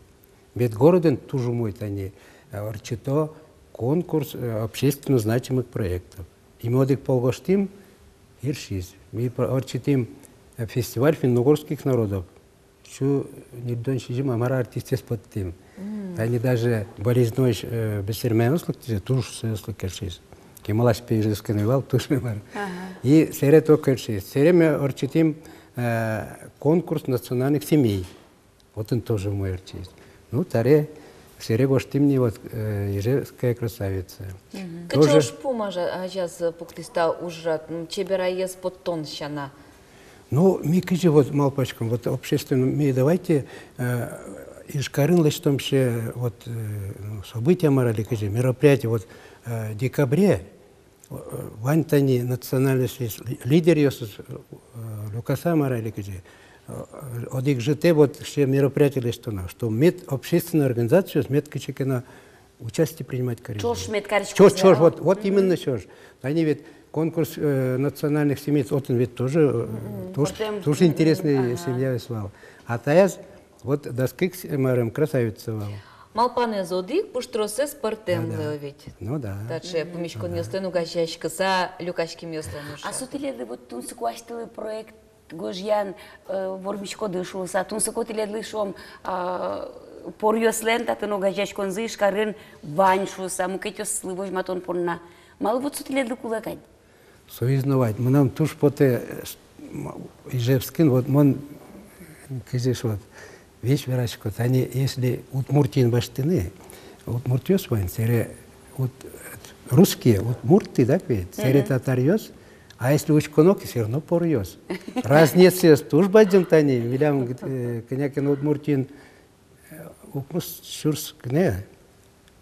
Ведь городын туж умой тани, э, ортчыто конкурс, э, общественно значимых проектов. И ми одӥг пол гожтӥм, йырсиз. Ми про-, ортчытӥм, э, фестиваль финно-угорских народов. Сю ньыльдон сизьым-а, мар-а артистъёс поттӥм. Мгм. Тани даже Балезиноысь, э, бесермянъёс лыктӥзы, туж соос лыктӥзы. Кемалась пе Ижевскын ӧй вал, туж мар. Ага. И сэре ток ортчиз. Сэре ми ортчытӥм, э, конкурс национальных семей. Отын тоже умой ортчиз. Ну, таре сэре гожтӥм ни вот, э, «Ижевская красавица». Мгм. Тоже. Кыӵе ужпум азя-, азяз пуктӥз та ужрад, м, чебераез поттон сяна? Ну, ми кызьы вот малпаськом, вот общественный, ми давайте, э, Ижкарын лэсьтом сыӵе вот, э, ну, событие, мар-а, или кызьы, мероприятие, вот, э, декабре, э, вань тани национальностьлэсь ли-, лидеръёсыз, э, люкаса, мар-а, или кызьы, э, одӥг ӝытэ вот сыӵе мероприятие лэсьтоно, что мед общественной организациос мед кыӵе ке но участие принимать каризы. Ӵош мед кариськозы. Ӵош, ӵош, вот, вот именно ӵош. Тани ведь конкурс, э, национальных семей, отын ведь тоже, э, туж, туж интересный семья вал. А таяз вот дас кык с-, марым, красавица вал. Малпанэз одӥг, пуштросэз пӧртэм луэ ведь. Ну да. Таӵе пумиськонъёслэн огазеяськыса люкаськемъёслэн ужрадыз. А со тӥледлы вот тунсыко асьтэлы проект гожъян, э, вормиськоды шуыса, тунсыко тӥледлы, шуом, а, поръёслэн татын огазеяськонзы Ижкарын вань шуыса, мукетъёслы возьматон понна. Малы вот со тӥледлы кулэ кадь? Соиз но вань, мынам туж потэ, э, с-, м, Ижевскын, вот мон, кызьы шуод, весь верасько, тани если Удмуртиын басьтыны, удмуртъёс вань, сэре уд-, русские, удмурты, так ведь, сэре татаръёс, а если учконо ке, всё равно поръёс. Разницаез туж бадӟым тани, милям, э, кӧня ке но Удмуртиын, э, укмыс сюрс гинэ.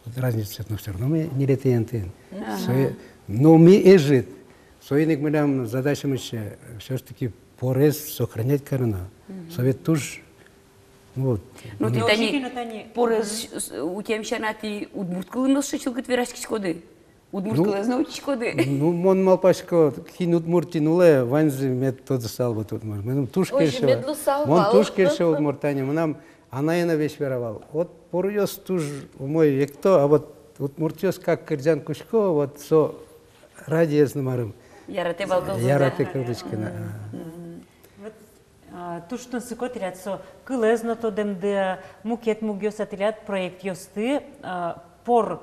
Вот разницаез но всё равно ми ньылетӥ интыын. Ага. Сое, но ми ӧжыт. Соин ик милям задачамы всё ж таки порез сохранять карыны. Со ведь туж, ну вот. Ну, тӥ тани порез утем сяна, тӥ удмурт кылын но сыӵе чылкыт вераськиськоды. Удмурт кылэз но утиськоды. Ну, мон малпасько, кин Удмуртиын улэ, ваньзы мед тодысал вот удмурт. Мыным туж кельше. Мон туж кельше удмурт, Таня. Мынам анае но весь вера вал: вот поръёс туж умой экто, а вот удмуртъёс как кырӟан кутско, вот со радиез но марым. Яратэ вал кылзэ. Яратэ кылзэ кена. Вот, а, туж тунсыко тӥляд со кылэз но тодэмды, мукет мугъёс, а тӥляд проектъёсты, а, пор,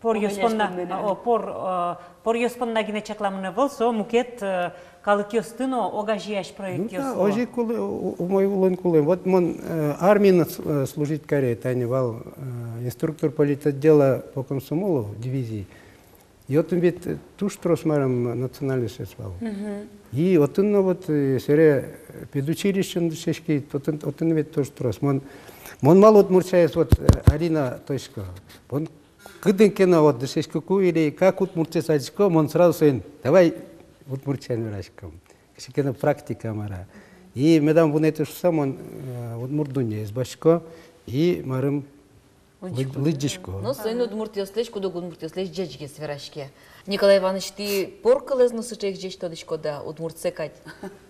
поръёс понна, о, пор, а, поръёс понна гинэ чакламын ӧвӧл, со мукет, э, калыкъёсты но огазеясь проектъёс. Ну да, озьы кулэ, у-, умой улон кулэ. Вот мон, э, армиын с-, э, служить каре, тани вал, э, инструктор политотдела по комсомолу дивизии. И отын ведь, э, туж трос марым национальностьёс вал. И отын но вот, э, собере педучилищеын дышетски, отын, отын ведь туж трос. Мон, мон малы удмурт сямен вот, э, Алина тодӥсько. Мон кытын ке но вот дышетскыку или как удмуртъёс адӟисько, мон сразу соин: давай удмурт сямен вераськом. Кыӵе ке но практика мар-а. И медам вунэтӥсько, мон, э, «Удмурт дуннеез» басьтӥсько и марым лыдӟисько. Ну, соин удмуртъёслэсь, куд-ог удмуртъёслэсь ӟечгес вераське. Николай Иваныч, тӥ пор кылэз но сыӵе ик ӟеч тодӥськоды-а, удмуртсэ кадь?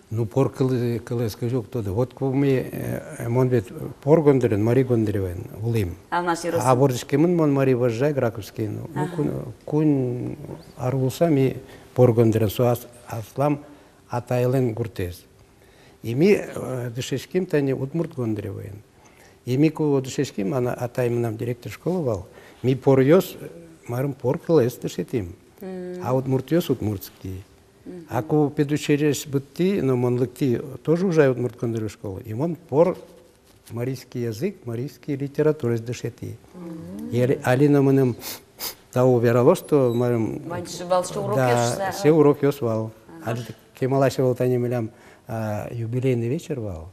Ну, пор кылэ-, кылэз кызьы уг тоды. Вот ку ми, э, мон ведь пор гондырен, Мария Гондыреваен улӥм. А вордӥськемын мон Марий Вожжай, Граковский. Ну, куинь, куинь ар улыса ми пор гондырен, со ас-, аслам атайлэн гуртэз. И ми, э, дышетским тани удмурт Гондыреваен. И ми ку дышетским, ана-, атай мынам директор школы вал, ми поръёс, э, марым, пор кылэз дышетӥм. А удмуртъёс удмуртский. А ку педучилищеез быдтӥ, но мон лыктӥ, тоже ужай удмурт Гондырево школы. И мон пор марийский язык, марийский литератураез дышетӥ. И Али-, Алина мыным тау вералоз, что марым, вань сыӵе вал, что урокъёс, да, сыӵе урокъёс вал. Али кемалась ӧвӧл, тани милям, а, юбилейный вечер вал.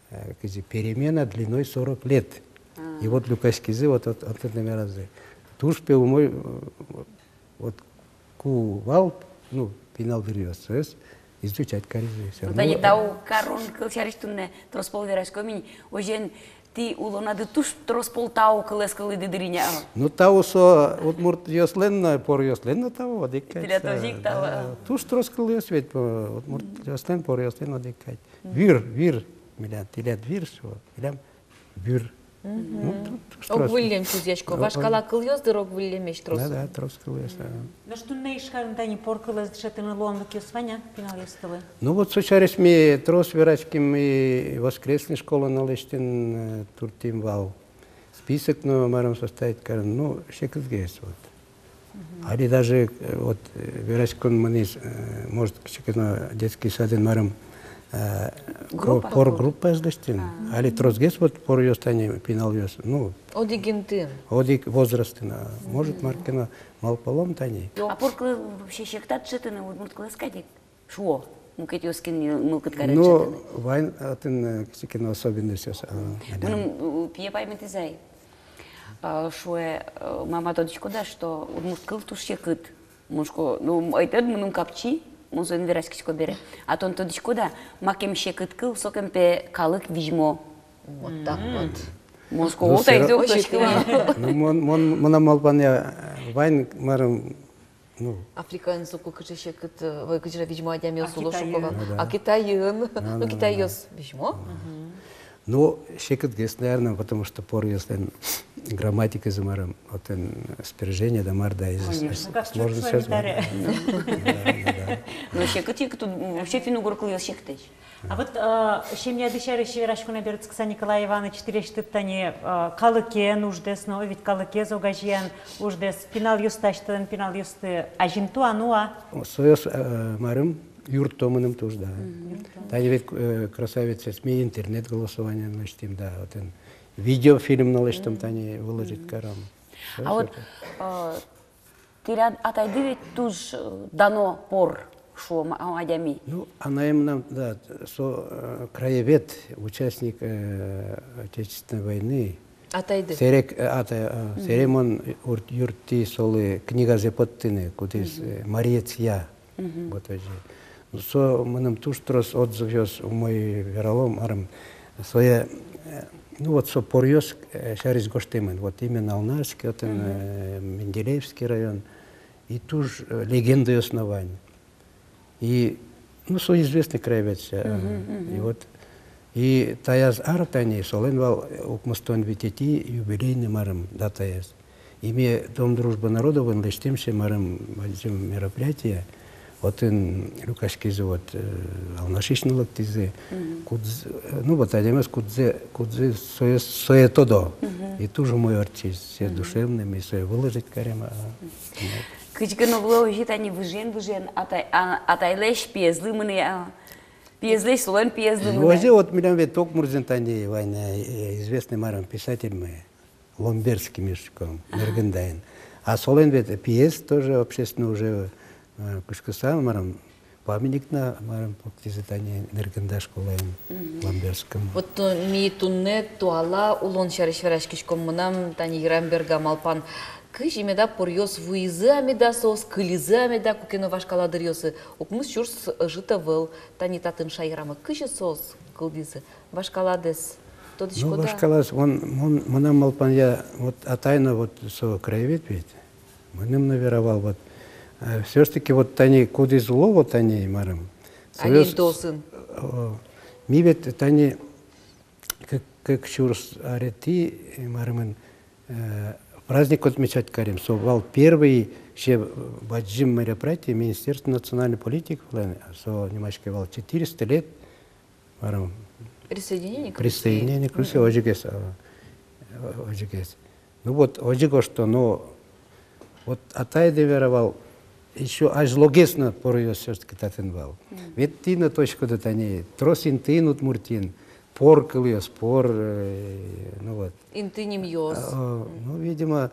Э, кызьы, перемена длиной сорок лет. И вот люкаськизы, вот, вот, вот это меразы. Туж пе умой, э, вот ку вал, ну, пинал дыръёс, соос изучать каризы. Ну, тани тау карон кыл сярысь туннэ трос пол вераськом ини, озьыен, тӥ улонады туж трос пол тау кылэз кылӥды дыр ини, а? Ну, тау со удмуртъёслэн но, поръёслэн но тау, одӥг кадь. Тӥляд озьы ик тау, а? Туж трос кылъёс ведь, э, удмуртъёслэн, поръёслэн одӥг кадь. Вир, вир, милям, тӥляд вир, шуо, милям вир. Ну, ту-, туж трос. Ог выллем чузъясько. О, вашкала кылъёс дыр ог выллемесь трос. Да, да, трос кылъёс, да. Нош туннэ Ижкарын тани пор кылэз дышетыны луонлыкъёс вань-а пиналъёстылы? Ну вот со сярысь ми трос вераським, и воскресный школа но лэсьтыны, э, туртӥм вал. Список но марым составить карыны, ну, секытгес вот. Али даже, э, вот, э, вераськон мынӥз, э, может, кыӵе ке но детский садын марым, э, группа, пор группаез лэсьтыны. Али тросгес вот поръёс тани, пиналъёс, ну, одӥг интыын, одӥг возрастын, а может, мар ке но малпалом тани. А пор кылэз вообще секыт-а дышетыны удмурт кылэз кадь ик? Шуо, мукетъёс кин мылкыд каре дышетыны. Ну, вань отын, э, кыӵе ке но особенностьёс, а, мыным, э, пие паймытӥз ай. А, шуэ, э, мама, тодӥськод-а, что удмурт кыл туж секыт? Мон шуисько, ну, ӧй тод, мыным капчи, мон соин вераськисько бере. А тон тодӥськод-а, макем секыт кыл, сокем пе калык визьмо. Вот так вот. Мон шуисько, ну, о, всё равно таиз ук точно. Ну, мон, мон, мынам малпанъя, э, вань, марым, ну. Африкаын соку кыӵе секыт, э, ой, кыӵе визьмо адямиос уло шуко вал. А Китайын? Ну да. А Китайын? Ну, ну, ну, Китайёс визьмо. Ну, секытгес, наверное, потому что поръёслэн грамматиказы, марым, отын спряжение да мар да, из-, конечно, сложно как чуть-чуть связано. Да, да, да. Ну, секыт, секыт, м, вообще финн-угор кылъёс секытэсь. А вот, э, семьяды сярысь вераськонэ берытскыса, Николай Иваныч, тӥлесьтыд тани, э, калыкен уждэс но, ведь калыкез огазеян уждэс, пиналъёсты, асьтэлэн пиналъёсты азинтӥ-а, нуэ-а? Соос, э, марым, юртто мыным туж, да. Мгм. Юртто. Тани ведь, э, красавицаез ми интернет-голосование но лэсьтӥм, да, отын видеофильм но лэсьтом, тани выложить каром. А вот, э, тӥляд атайды ведь туж, э, дано пор, шуом, а, адями. Ну, анае мынам, да, со, э, краевед, участник, э, Отечественной войны. Атайды? Сэре, э, атай, э, сэре мон юрт-, юрттӥ солы книгазэ поттыны, кудӥз, э, «Мариец я». Вот озьы. Со мыным туж трос отзывъёс умой верало, марым. Сое, э, ну вот со поръёс, э, сярысь гожтэмын. Вот именно Алнашский, отын, э, Менделеевский район. И туж, э, легендаос но вань. И, ну, со известный краевед, э, и вот, и таяз ар тани, солэн вал, э, укмыстон витетӥ юбилейный, марым, датаез. И ми Дом дружбы народовын лэсьтӥм сыӵе, марым, бадӟым мероприятие. Отын люкаськизы вот, э, Алнашысь но лыктӥзы. Кудз-, э, ну, вот адямиос, кудзэ, кудзэ сое, сое тодо. И туж умой ортчиз, все душевным, и сое выложить карем, а, вот. Кызьы ке но вал озьы, тани выжыен-выжыен атай-, а, атайлэсь пиезлы мынэ, а, пиезлэсь солэн пиезлы мынэ. Озьы вот милям ведь Удмуртиын тани вань, э, известный, марым, писательмы, Ломберский Мишка, Ныргындаын. А солэн ведь пиез тоже общественно уже, э, кутскыса, марым, памятник но, марым, пуктӥзы тани Ныргында школаын, Ломберскому. Вот, э, ми туннэ туала улон сярысь вераськиськом, мынам тани йырам берга малпан. Кызьы меда поръёс вуизы-а меда соос, кылизы-а меда, куке но вашкала дыръёсы, укмыс сюрс ӧжыт ӧвӧл, тани татын шаерамы, кызьы соос кылдӥзы, вашкаладэс тодӥськоды-а? Ну, вашкаладэс, мон, мон, мынам малпанъя, вот атай но вот со краевед ведь, мыным но вера вал, вот, э, всё ж таки вот тани кудӥз уло, вот тани, марым. Али соос интыосын. О, ми ведь тани кык, кык сюрс арет, э, марымын, э, праздник отмечать карим. Со вал первый, сыӵе бадӟым мероприятие Министерства национальной политики вылын, со нимаське вал «Четыреста лет», марым, присоединение к России. Присоединение к России, озьыгес, а, озьыгес. Ну вот, озьы гожто, но вот атайды вера вал, ещё азьлогес но поръёс всё ж таки татын вал. Ведь тӥ но тодӥськоды, тани трос интыын Удмуртиын пор кылъёс, пор, э, ну вот. Инты нимъёс. А, ну, видимо,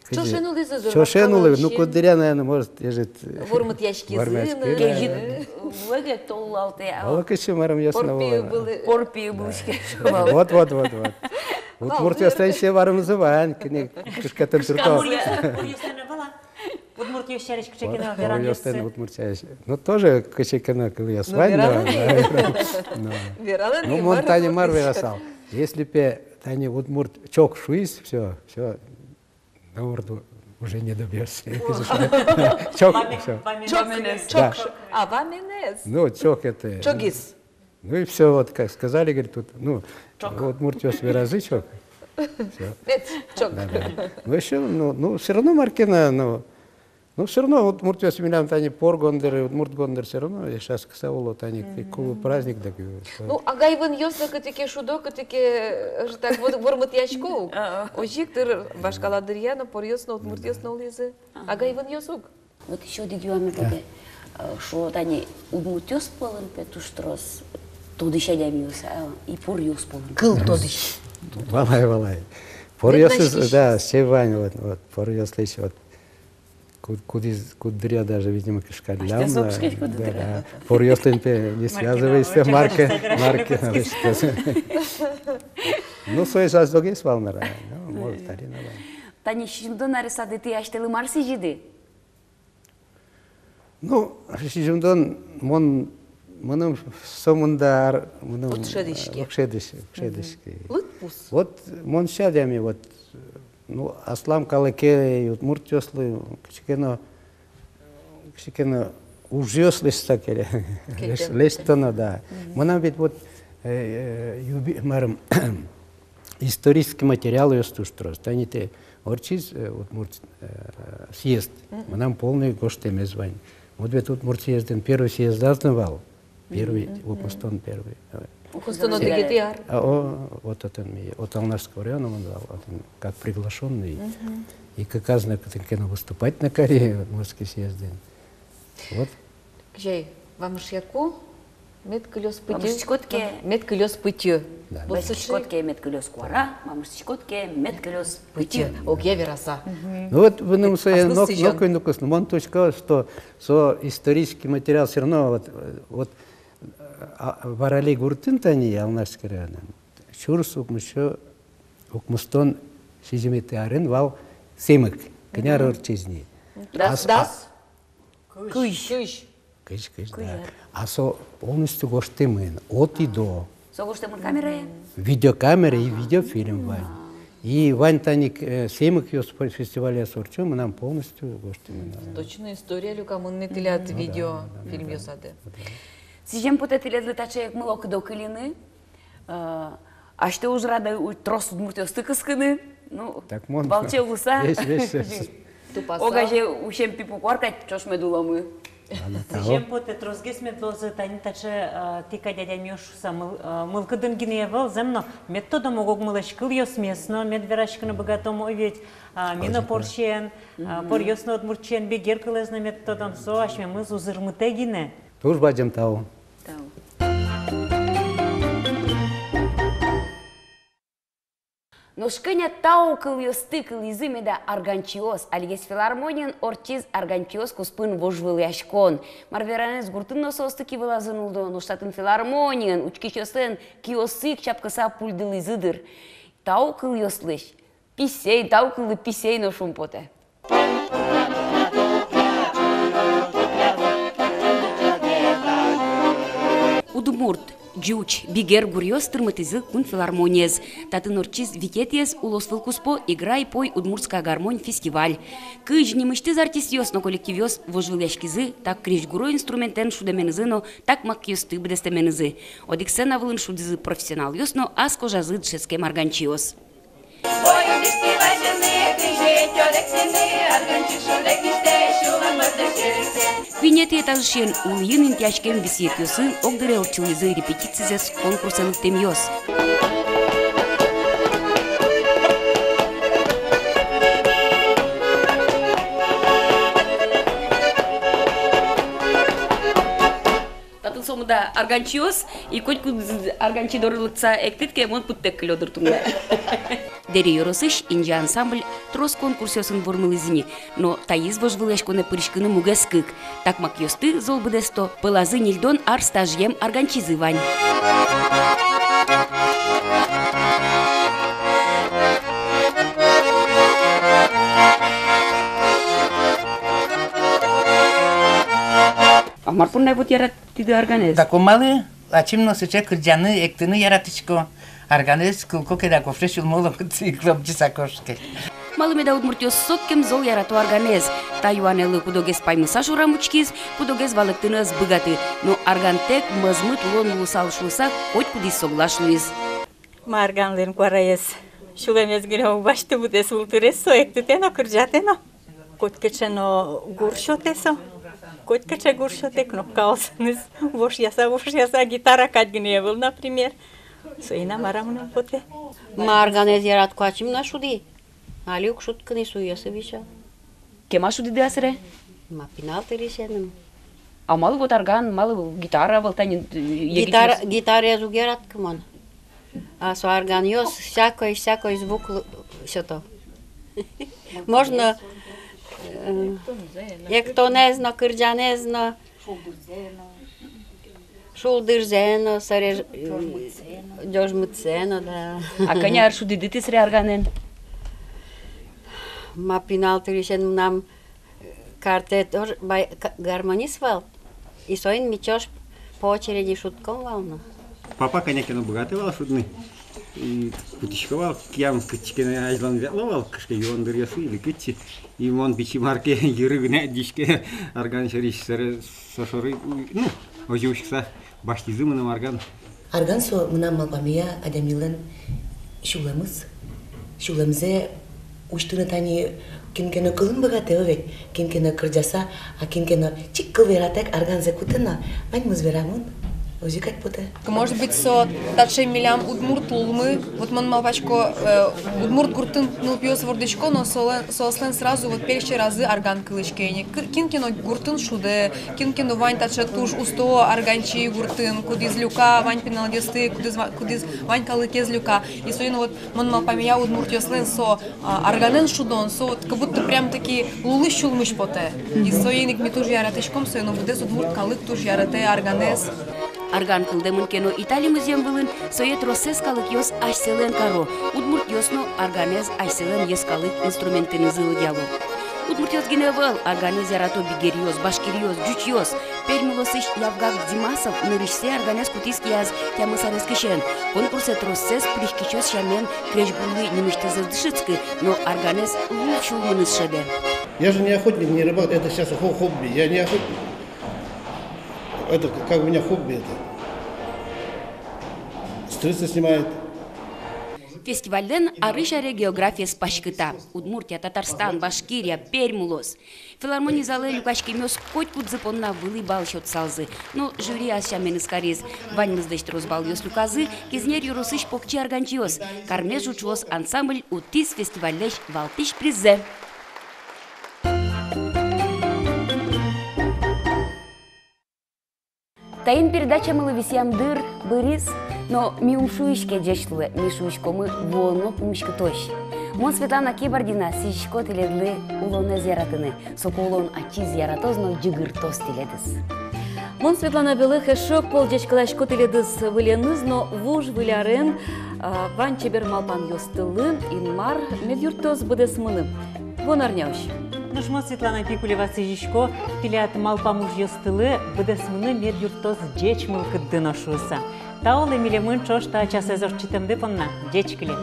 кызьы ӵошен улӥзы дыр, ӵошен улӥзы, ну, куддыръя, наверное, может, ӧжыт вормытъяськизы, вормытъяськизы, да. Кезьыт лыгет толлалтэ, а. Оло кызьы, марымъёс но вал. Порпи ыбылӥське. Вот, вот, вот, вот. Удмуртъёслэн сыӵе варымзы вань, кин кышкатын туртто. Удмуртъёслэн вала. Удмуртъёс сярысь кыӵе ке но веранъёссы. Удмуртъёслэн удмурт сярысь. Ну, тоже кыӵе ке но кылъёс вань, но, но. Вераны, но мон тани мар верасал. Если пе тани удмурт чок шуиз, всё, всё. Номыр ду-, уже не добьёшься. Чок, всё. Чок, чок. Да. А, ваменэз. Ну, чок это. Чогиз. Ну и всё, вот как сказали, говорит, тут, ну, вот удмуртъёс веразы чок. Всё. Эт, чок. Да, да. Ну, ещё, ну, ну, всё равно мар ке но, ну, ну, всё равно вот удмуртъёс милям тани пор гондыр, удмурт гондыр всё равно, и сейчас кыса уло тани, ку праздник, да, ку. Ну, агай-вынъёс но кытӥ ке шудо, кытӥ ке, э, так вот, вормытъясько ук. А, а. Озьы ик дыр вашкала дыръя но поръёс но, удмуртъёс но улӥзы. Ага. Агай-вынъёс ук. Вот ещё одӥг юан потэ. Э, шуо, тани удмуртъёс пӧлын пе туж трос тодӥсь адямиос, а, и поръёс пӧлын. Кыл тодӥсь. Валай, валай. Поръёс, да, сыӵе вань, вот, вот, поръёслэсь, вот. Куд-, кудӥз, куддыръя даже, видимо, кышкаллям. Асьтэос но уг кышкалляло куддыръя. Да, да. Поръёслэн пе не связывайся, мар ке, мар ке, мар ке. Ну, соиз азьлогес вал, наверное. Ну, может, али но вал. Тани сизьымдон аресады тӥ асьтэлы мар сӥзиды? Ну, сизьымдон, мон, мыным сомында ар, мыным уд шӧдӥське. Уг шӧдӥсь-, уг шӧдӥськы. Лыдпус. Вот мон сяд адями, вот, ну, аслам калыке, удмуртъёслы кыӵе ке но, кыӵе ке но ужъёс лэсьтыса келе. Лэсь-, лэсьтоно, да. Мгм. Мынам ведь вот, э, э, юби-, марым, исторический материалъёс туж трос. Тани тӥ ортчиз, э, удмурт, э, съезд. Мгм. Мынам полный гожтэмез вань. Вот ведь удмурт съездын первый съездаз но вал. Первый, мгм, укмыстон первый. Укмыстон одӥгетӥ ар. А, о, вот отын ми, от Алнашского района мон вал, отын как приглашённый. Мгм. И кыказ но кытын ке но выступать но кари удмуртский съездын. Вот. Кызьы ай, вамышъяку, мед кылёз пытьы. Вамыштӥськод ке. Мед кылёз пытьы. Да, да. Вамыштӥськод ке, мед кылёз куара, вамыштӥськод ке, мед кылёз пытьы. Пытьы. Огъя вераса. Мгм. Ну вот, мыным сое нокуин уг косны, мон тодӥсько, что со исторический материал всё равно, вот, э, вот, а, Варали гуртын тани, Алнашский районын, сюрс укмыс сю-, укмыстон сизьыметӥ арын вал Семык, кӧня ар ортчиз ни. Дас, а, дас. Кызь. Кызь. Кызь, кызь, да. Кызь ар. А со полностью гожтэмын, от и до. Со гожтэмын камерая? Видеокамера и видеофильм вань. И вань тани, э, семьыкъёс фестивальёс ортчо, мынам полностью гожтэмын. Точно история люкамын ни тӥляд видеофильмъёсады. Сӥзем потэ тӥледлы таӵе ик мылокыдо кыльыны. Э, асьтэ ужрадэ у-, трос удмуртъёсты кыскыны, ну, так мон валче луыса. Весь, весь, весь. Тупаса. Огазе усем пипу куар кадь ӵош мед уломы. Ладно, тау. Сӥзем потэ, тросгес мед луозы тани таӵе, э, тӥ кадь адямиос шуса, мыл-, э, мылкыдын гинэ ӧвӧл, зэм но, мед тодом ог-огмылэсь кылъёсмес но, мед вераськыны быгатом, о ведь, а, ми но порсен, а, поръёс но удмурт сямен, бигер кылэз но мед тодом, со асьмемыз узырмытэ гинэ. Туж бадӟым тау. Тау. Нош кӧня тау кылъёсты кылӥзы меда арганчиос. Алигес филармониын ортчиз арганчиос куспын вожвылъяськон. Мар веранэз, гуртын но соосты ки вылазы нулло, нош татын филармониын учкисьёслэн киоссы ик чапкыса пульдылӥзы дыр. Тау кылъёслэсь писэй, тау кыллы писэй но шумпотэ. Удмурт, ӟуч, бигер гуръёс тырмытӥзы кун филармониез. Татын ортчиз витетӥез улосвылкуспо «Играй, пой, удмуртская гармонь» фестиваль. Кызь нимысьтыз артистъёс но коллективъёс вожвылъяськизы та крезьгуро инструментэн шудэменызы но такмакъёсты быдэстэменызы. Одӥг сцена вылын шудӥзы профессионалъёс но ас кожазы дышетскем арганчиос. Куинетӥ этажысен улӥын интыяськем висъетъёсын огдыре ортчылӥзы репетицизэс конкурсэ лыктэмъёс. Татын сомында арганчиос, и котькуд арганчи доры лыктыса эктӥд ке, мон пыдтэк кылё дыр туннэ. Дэри ёросысь «Инӟи» ансамбль трос конкурсъёсын вормылӥз ини, но таиз вожвылъяськонэ пыриськыны мугез кык. Такмакъёсты зол быдэсто пӧлазы ньыльдон ар стажъем арганчизы вань. А мар понна вот яратӥды арганэз? Да ку малы, ачим но сыӵе кырӟаны, эктыны яратӥсько. Арганэз кылӥсько ке, да кошке сюлмы лобӟыса кошке. Малы меда удмуртъёс сокем зол ярато арганэз? Та юанэлы куд-огез паймыса шорам учкиз, куд-огез валэктыны ӧз быгаты. Но аргантэк мӧзмыт улон луысал шуыса, котькудӥз соглаш луиз. Ма, арганлэн куараез, сюлэмез гинэ уг басьты, быдэс вылтырез со эктытэ но, кырӟатэ но. Котькыӵе но гур сётэ со, котькыӵе гур сётэ, кнопкаосыныз вошъяса, вошъяса, гитара кадь гинэ ӧвӧл, например. Соин-а, мар-а мыным потэ. Ма, арганэз яратӥсько, ачим но шудӥ. Али уг шудкы ни, суйёсы висё. Кема шудӥды-а сэре? Ма, пинал дырысеным. А малы вот арган, малы гитара вал тани, э, егитъёс? Гитара, гитараез уг яратӥськы мон. А со арганъёс всякой, всякой звук лы-, сёто. Можно, э, эктонэз но, кырӟанэз но. Шулдырзэ но, сэре, э, ӝожмытсэ но, да. А кӧня ар шудӥды тӥ сэре арганэн? Ма, пинал дырысен мынам картэ тоже бай-, ка-, гармонист вал. И соин ми ӵош по очереди шудӥськом вал но. Папа кӧня ке но быгатэ вал шудыны. И кутӥсько вал, киям кытчы ке но азьлон ветло вал, кыӵе ке юондыръёсы или кытчы. И мон пичи мар ке, йыры гинэ адӟисько арган сярысь, сэре со шоры, ну, озьы учкыса, басьтӥзы мыным арган. Арган со, мынам малпамея, адямилэн сюлэмыз. Сюлэмзэ усьтыны тани кин ке но кылын быгатэ, о ведь, кин ке но кырӟаса, а кин ке но чик кыл вератэк арганзэ кутэ но, ваньмыз верамын, озьы кадь потэ. Может быть, со таӵе милям удмурт лулмы, вот мон малпасько, э, удмурт гуртын нылпиос вордӥсько но, солэн, соослэн сразу вот пельсьӧразы арган кылӥське ини. Кы-, кин ке но гуртын шудэ, кин ке но вань таӵе туж усто арганчи гуртын, кудӥз люка вань пиналъёсты, кудӥз ва-, кудӥз вань калыкез люка. И соин вот мон малпамея, удмуртъёслэн со, а, арганэн шудон, со вот как будто прям-таки лулысь-сюлмысь потэ. И соин ик ми туж яратӥськом сое но, быдэс удмурт калык туж яратэ арганэз. Арган кылдэмын ке но Итали музъем вылын, сое тросэз калыкъёс асьсэлэн каро, удмуртъёс но арганэз асьсэлэн йӧскалык инструментэнызы лыдъяло. Удмуртъёс гинэ ӧвӧл, арганэз ярато бигеръёс, башкиръёс, ӟучъёс. Пермь улосысь Явгак Димасов нырысьсэ арганэз кутӥз кияз тямыс арескысен. Конкурсэ троссэс пыриськисьёс сямен крезьгурлы нимысьтыз ӧз дышетскы, но арганэз лул сюлмыныз шӧдэ. Я же не охотник, не рыбак, это сейчас хо- хобби. Я не охотник. Это как у меня хобби это. Стрицы снимает. Фестивальлэн арысь аре географиез паськыта. Удмуртия, Татарстан, Башкирия, Пермь улос. Филармони залэ люкаськемъёс котькудзы понна вылӥ балл сётсалзы. Но жюри ас сяменыз кариз. Ваньмызлэсь трос баллъёс люказы Кизнер ёросысь покчи арганчиос. «Кармес ӝуӵыос» ансамбль утӥз фестивальлэсь валтӥсь приззэ. Таин передачамылы висъям дыр быриз, но ми ум шуиське ӟеч луэ, ми шуиськомы вуоно пумиськытозь. Мон, Светлана Кибардина, сӥзисько тӥледлы улонэз яратыны, соку улон ачиз яратоз но ӟыгыртоз тӥледыз. Мон, Светлана Белых, эшшо ог пол ӟечкыласько тӥледыз выльеныз но вуж выль арен, а, вань чебер малпанъёстылы. Инмар мед юрттоз быдэсмыны. Вуон арняозь. Нош мон, Светлана Пикулева, сӥзисько тӥляд малпам ужъёстылы, быдэсмыны мед юрттоз ӟеч мылкыдды но шуыса. Тау луэ милемын ӵош та часэз ортчытэмды понна. Ӟечкыле.